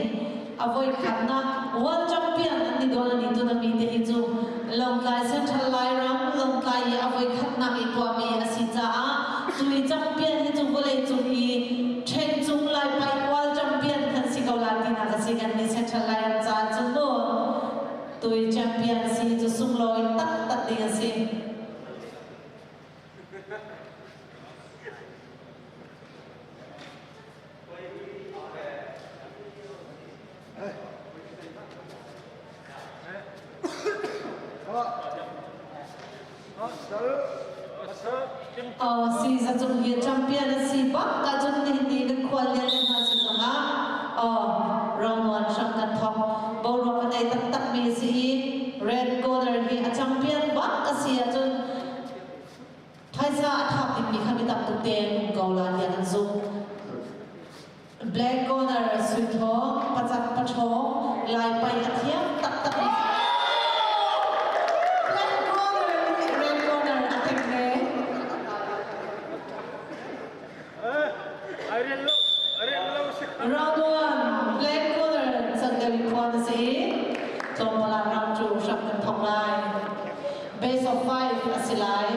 A voi khatnak World Champion an ni dawn a ni tun a mi te hi cu Lawngtlai Central Lairam Lawngtlai i a voi khatnak i tuahmi a si caah tui champion hi cu vawlei cung i ṭhen cung Lai paih World Champion kan si ko la tinak a si kan ni Central Lairam caah cun mu. Tui champion si cu sunglawi taktak ding a si. Si za cung hi champion a si bak ka cun nihin ni kan khual lian le hna si zongah round one hram kan thok boruak a nei taktak mi a si i red corner hi a champion bak a si ahcun phaisa a thap dingmi kha mi tam tuk te an um ko la tiah kan zumh. Black corner Suithawng pacak paṭhawng Lai pai a thiam taktak mi Black corner nih red corner a tek ve. Round one Black corner candel phuan a si i tlawmpal ah round two hram kan thawk lai. Base of five a si lai.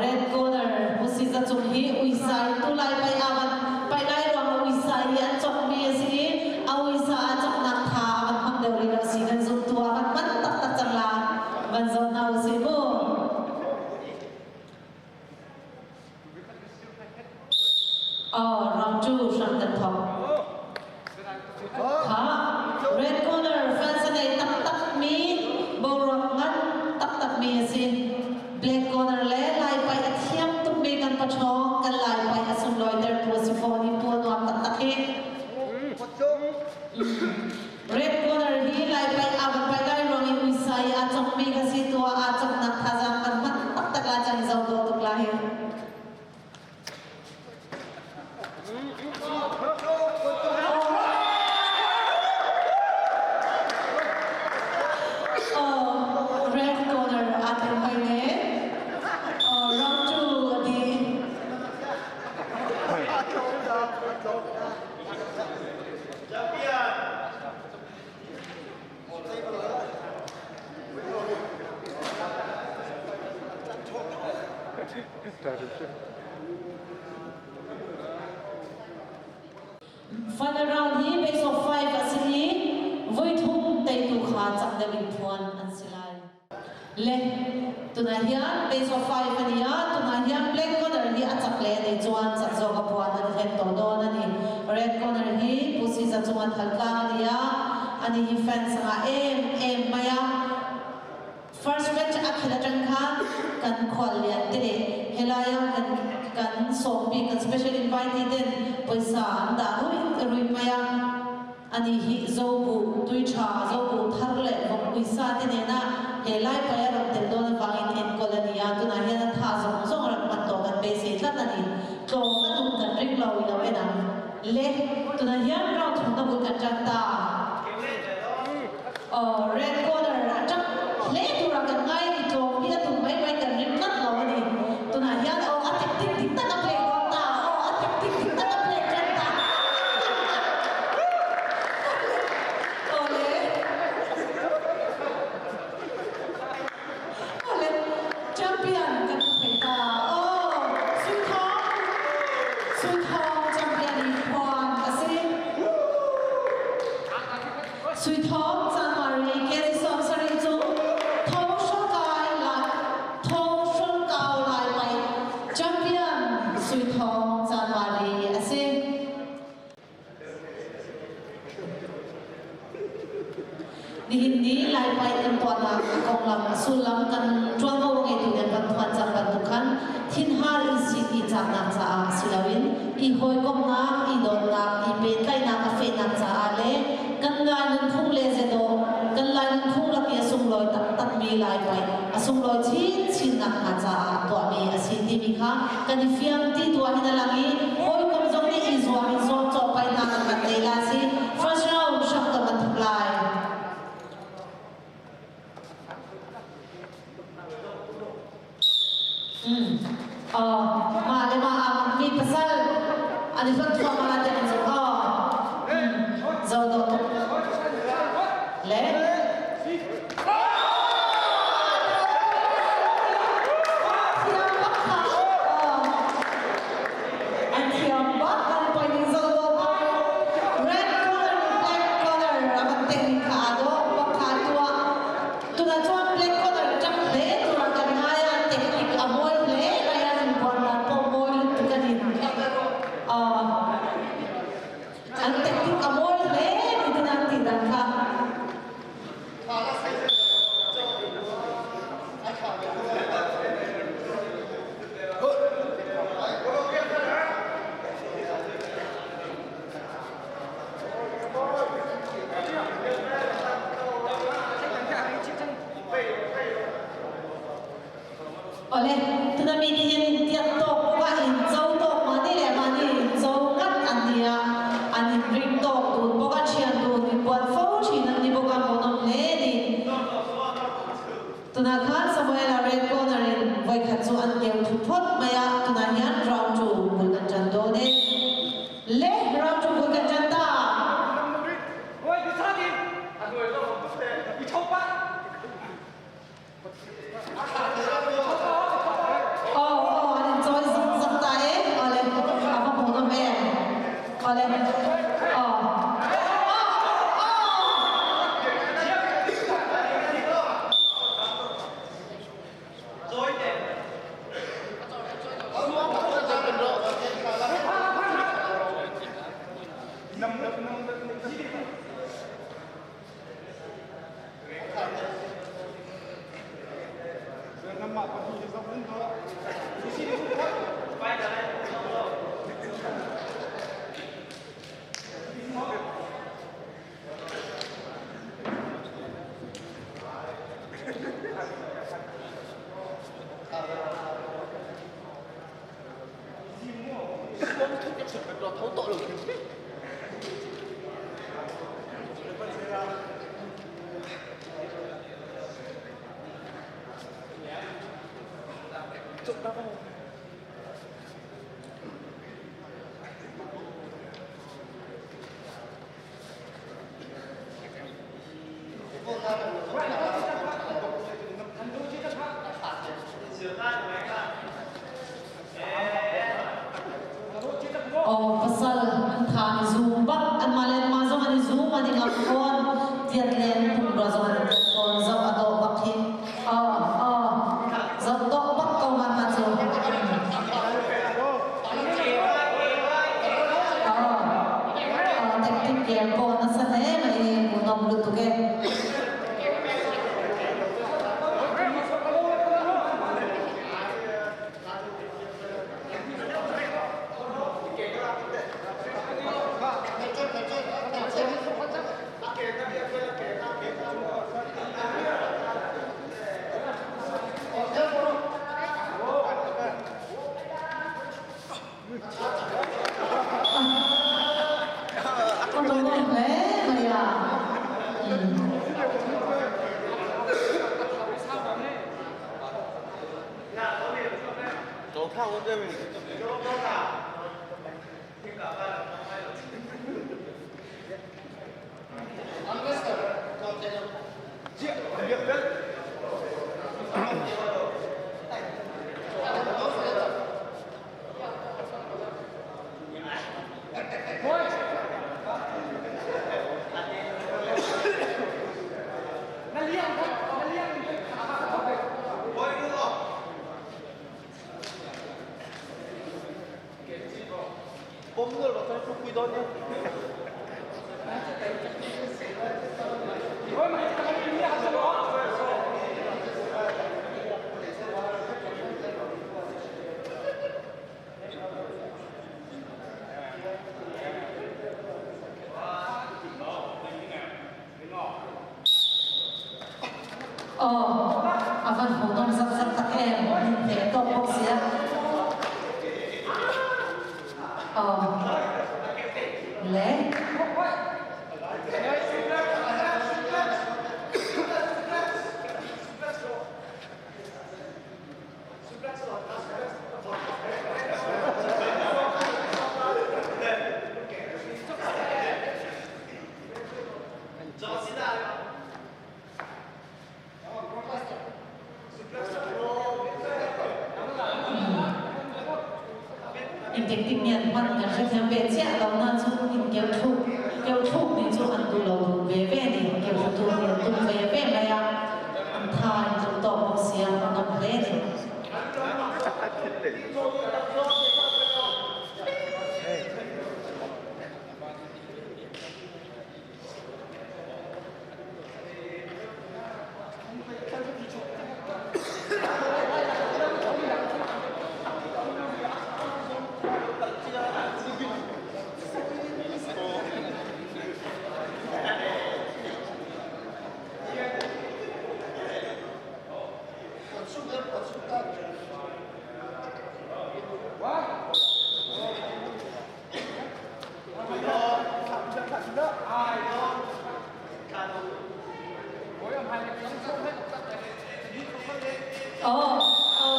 Red corner Pusi Zacung hi uisai tu lai pai avan pai lai ruang uisai hi an cok mi a si i a uisa a coknak tha avan hmang deuh rih lo si kan zum tu avan hman taktak cang la van zawn hna usih mu. Round 2 hram kan thawk. Kha red corner fans a nei taktak mi boruak ngan taktak mi a si. Black corner le Lai pai a thiam tuk mi kan paṭhawng kan Lai pai a sunglawi ter tu a si fawn i pu a nuam taktak hi. Red corner hi Lai pai a van pai lai ruang i uisa i aa cawk mi ka si tua aa cawknak thazaang kan hman taktak la cang zo dawh tuk lai. Oh, red corner aa tel hoi ne. Oh, round 2 a di. Final round hi best of five a si i voithum teitu kha cak deuh in phuan an si lai. Le tunah hian best of five a ni a, tunah hian black corner hi a chak le nei chuan chak zawk a phuan an hlen tawh dawn a ni. Red corner hi Pu Siza chunga thal tlang a ni a, ani hi fans a ngah em em mai a. First match a khel atang khan kan khuallian te leh helaia kan kan sawmpi kan special invitee ten pawisa an dah rui rui mai a. Ani hi Zobuh tui ṭha, Zobuh thar leh vawk uisa te nena he lai pai a rawn tel dawn avangin enkawl a ni a, tunah hian a tha zawng zawng a rawn hman tawh kan beisei tlat a ni. Tlawm a tum kan ring lo i lo en ang. Le, tunah hian round thumna bul kan ṭan ta. Aw, red corner aṭang hle tura kan ngai a ni, tlawm hi a tum mai mai kan ring tlat lo a ni. Tunah hian aw a tactic dik tak a play dawn ta, aw a tactic dik tak a play ṭan ta. Aw le, aw le, champion kan hmu thei ta. Aw, Suithawng, Suithawng champion i phuan a si. Suithawng Chanmari kezi 70 cu thong kau lai pai champion Suithawng Chanmari a si. Nihin ni Laipai kan tuahnak a konglam a sullam kan ṭuanvo ngeitu nih kan phuan cang bantuk khan thinhar i sit i caknak caah si loin i hawikomhnak, i dawtnak, i pehtlaihnak a fehnak caah le Kan Lai nunphung le zedawh, kan Lai nunphung lak i a sunglawi taktakmi Lai puai a sunglawi chinchin nakhnga caah tuahmi a si timi kha kan i fiang ti tu ah hin a lang i hawikom zong nih i zuam in zuamcawh pai hna kan kan nei la si. First round hramthok an thok lai. Mah le mah aa mi pasal an i hlonh thluahmah la tiah an zumh. Zo dawh tuk. Le thiam bak kha. An thiam bak an poi ning zo dawh bak. Red color black color a van teng ning kha aa dawh bak kha tuah. Tunah chuan black collar ṭang hle tura kan ngai a, technique a mawi hle mai a, inbuan pawh mawi lutuk a ni. An technique a mawi hle ni tin an tih dan kha. Ole, tuna mi nih hin tiat tawk bawk ah in co tawk mahni le mahni in co ngat an nia, an in ring tawk dun bawk a thian dun in buat fo thin an ni bawk a hmuhnawm hle ni. Tunah khan Samuela red corner in voikhat chu an keu thu phawt mai a, tunah hian round 2 bul kan tan dawn e. Le round 2 bul kan tan ta. Oh, oh, an in chawi zak zak ta e. Ole, a va hmuhnawm em. Ole, oh. Aw pasal an tha an i zum bak anmah le anmah zong an i zum an i ngamh fawn tiat len pumrua zong an i tiat fawn zoh a dawh bak hi aw aw zoh dawh bak ko ma hna cu aw aw tactic kel pawh nasa hle mai hmuhnawm lutuk e. Ka lung hle mai a. Aw, a van hmuhnawm zakzak tak em, min hnek tawk bawk sia. Aw. Le. Engtik nih an hman kan hrethiam ve chiah lo na cu in keu thluk keu thluk nih cu an duh lo duh ve ve ni keu thlutu nih an tum ve ve mai a an tha in tluk tawk bawk sia an ngam hle ni. Oh, oh,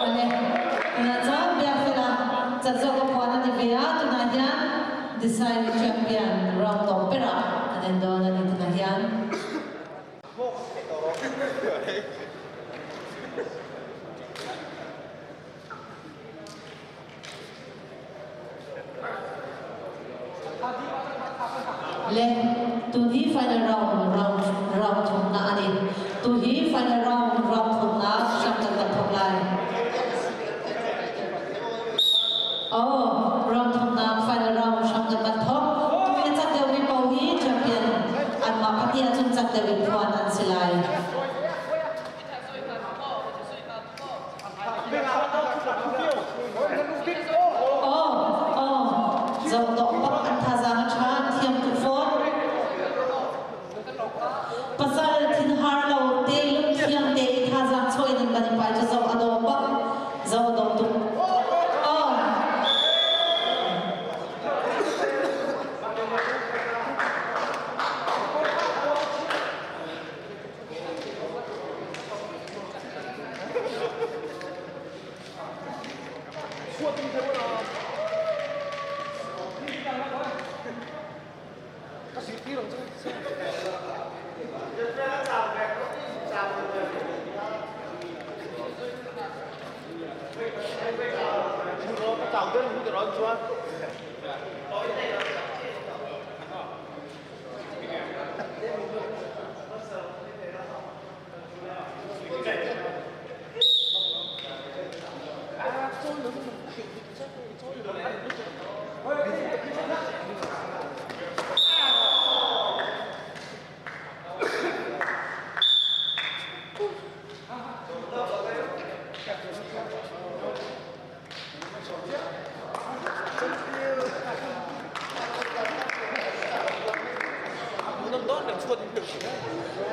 Ole, tuna chuan Biakfela chan zawk a phuan a ni ve a, tunah hian Design Champion round tawp berah an en dawn a ni tunah hian. Le tun hi final round round round thumna a ni. Tu hi final round round thumna hrang kan kan thawk lai. Oh, round thumnak final round hrang kan kan thawk. Tu hi a cak deuhmi paoh hi champion anmah pahnih ahcun cak deuh in phuan an si lai. Oh, oh, zoh dawh bak an thazaang a ṭha, an thiam tuk fawn. Pasal thinhar lo te lungthiang te i thazaang chuah in an van i pai cu zoh a dawh bak, zoh a dawh tuk. Oh.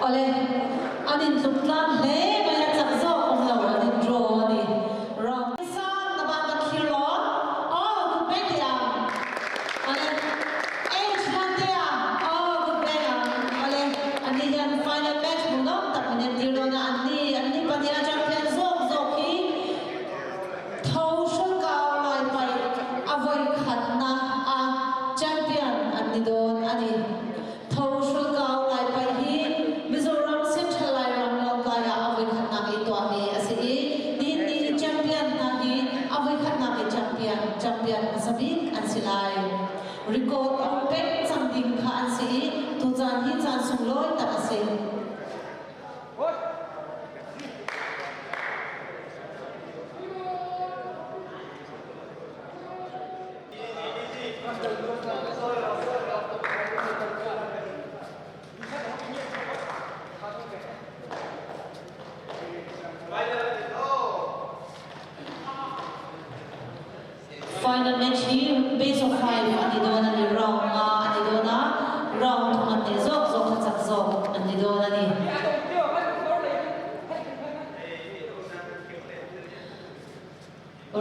Ole, an in tluk tlang hle mai a chak zawk awm lo an in draw a ni. Round sang na ban ka thlir lawn. Oh, good bang te ang. Ole, H ban te ang. Oh, good bang ang. Ole, ani hian final match hmuhnawm tak min entir dawn a. Anni, anni pahnih a champion zawk zawk hi Tho Hrawlkau Lai paih a voi khatna a champion an ni dawn a ni. Tho Hrawlkau Lai paih hi Mizoram Central Lairam Lawngtlai ah a voi khatnak i tuahmi a si i nihin ni champion hna hi a voi khatnak i champion champion hmasa bik an si lai. Record a um peng cang ding kha an si i tucaan hi caan sunglawi tak a si. Final match hi. Base of 5 an i dawn a ni. Round nga an i dawn a, round thum an nih zawk zawk kha chak zawk an ni dawn a ni.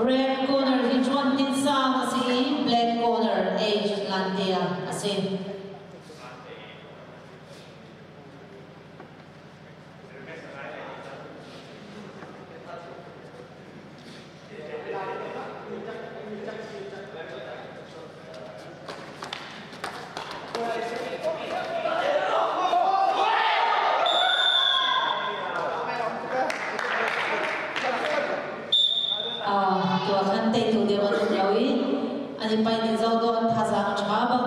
Red corner hi Juan Tin Sang a si i black corner H Lantea a si. Tuah khan teitu deuh an um lo i an i pai ning zoh dawh an thazaang a ṭha bak.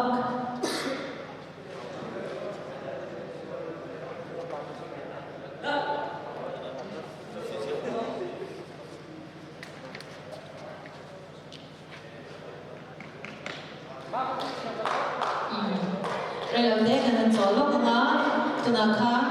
Reilote kan an cawl lawk anga tunah khan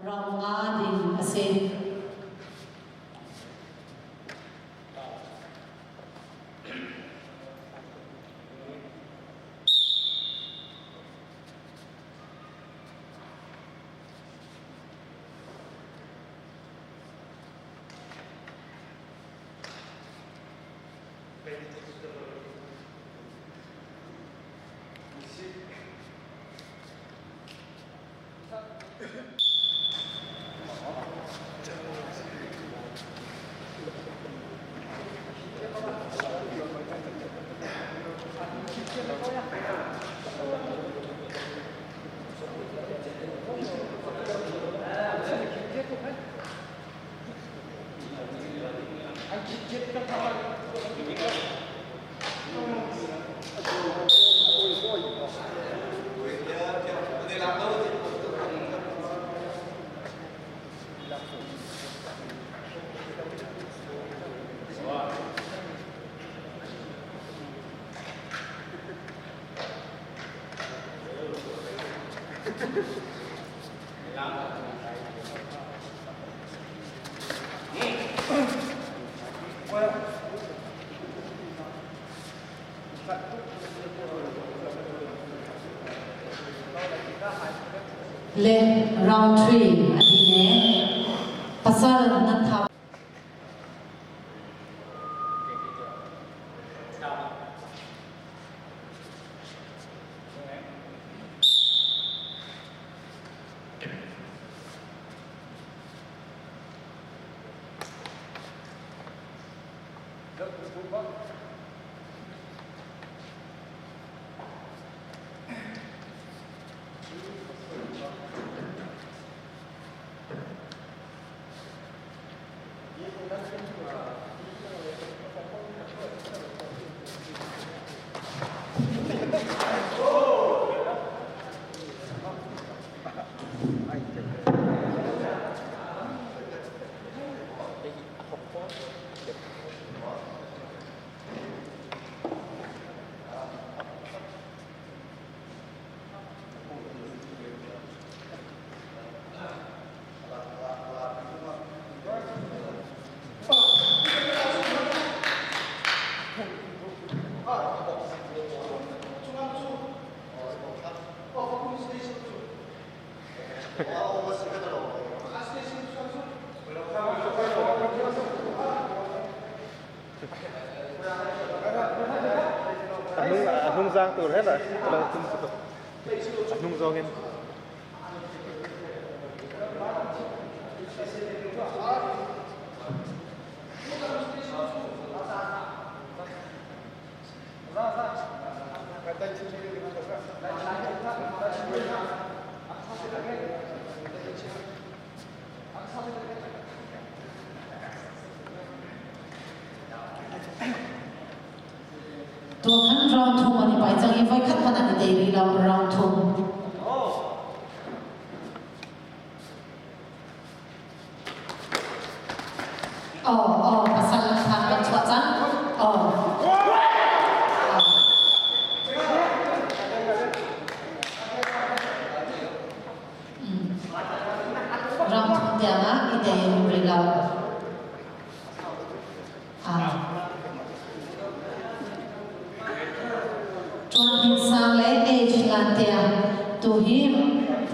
Ram nga ding a si. Le round 3 a ti ne. Pasal nan tha. A hnungzang tur he la a hnung zawng in. Tuakhan round thum an i pai cang i voikhat hmanh an i tei rih lo round thum. Oh, oh, pasal than kan chuah cang. Oh. Round thum tiang ah i tei rih lo. Ṭuan Hing Sang le Age Lan tiang tu hi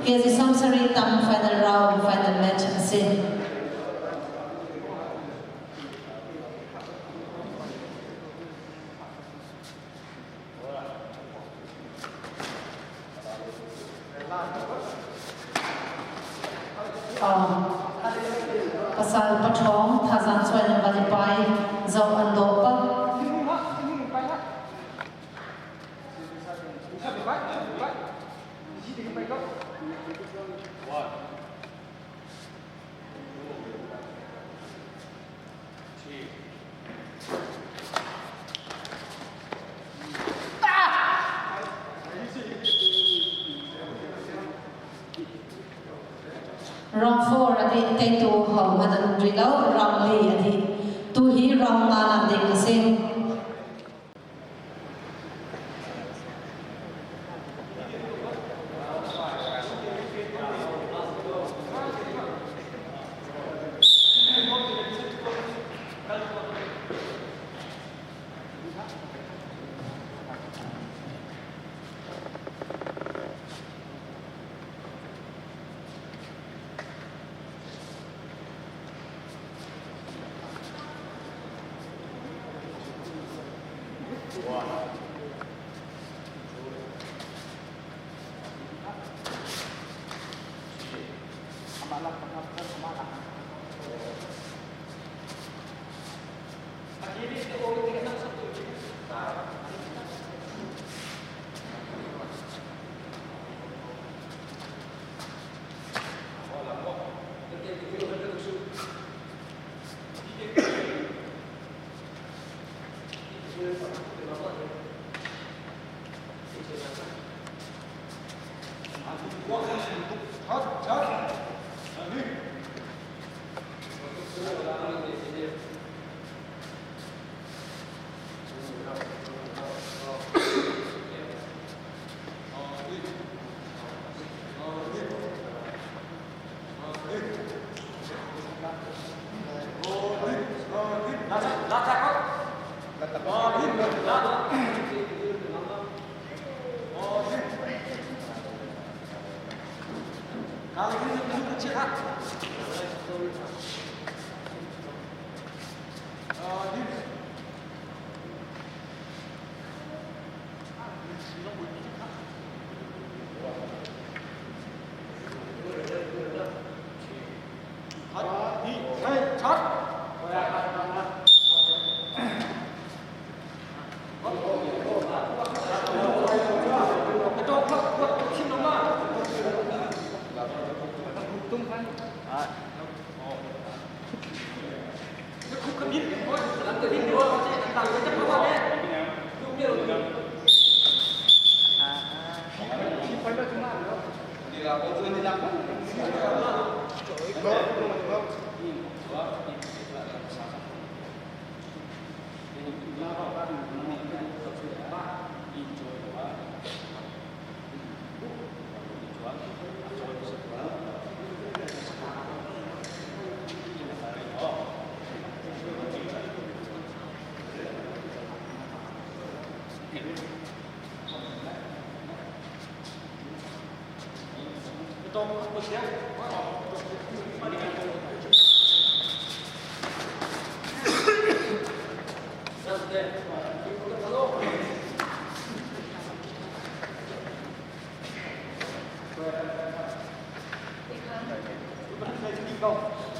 KG 70 tam final round final match a si. Pasal paṭhawng thazaang chuai nan van i pai zoh an dawh bak. Round 4 a dih teitu hohmanh an um rih lo. Round li a dih. Tu hi round nga nak ding a si.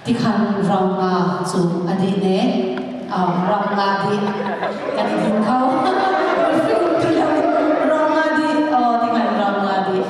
Tikhan round nga cu a dih ne. Round nga dih kan i din kho. Round nga dih. Oh, tikhan round nga dih.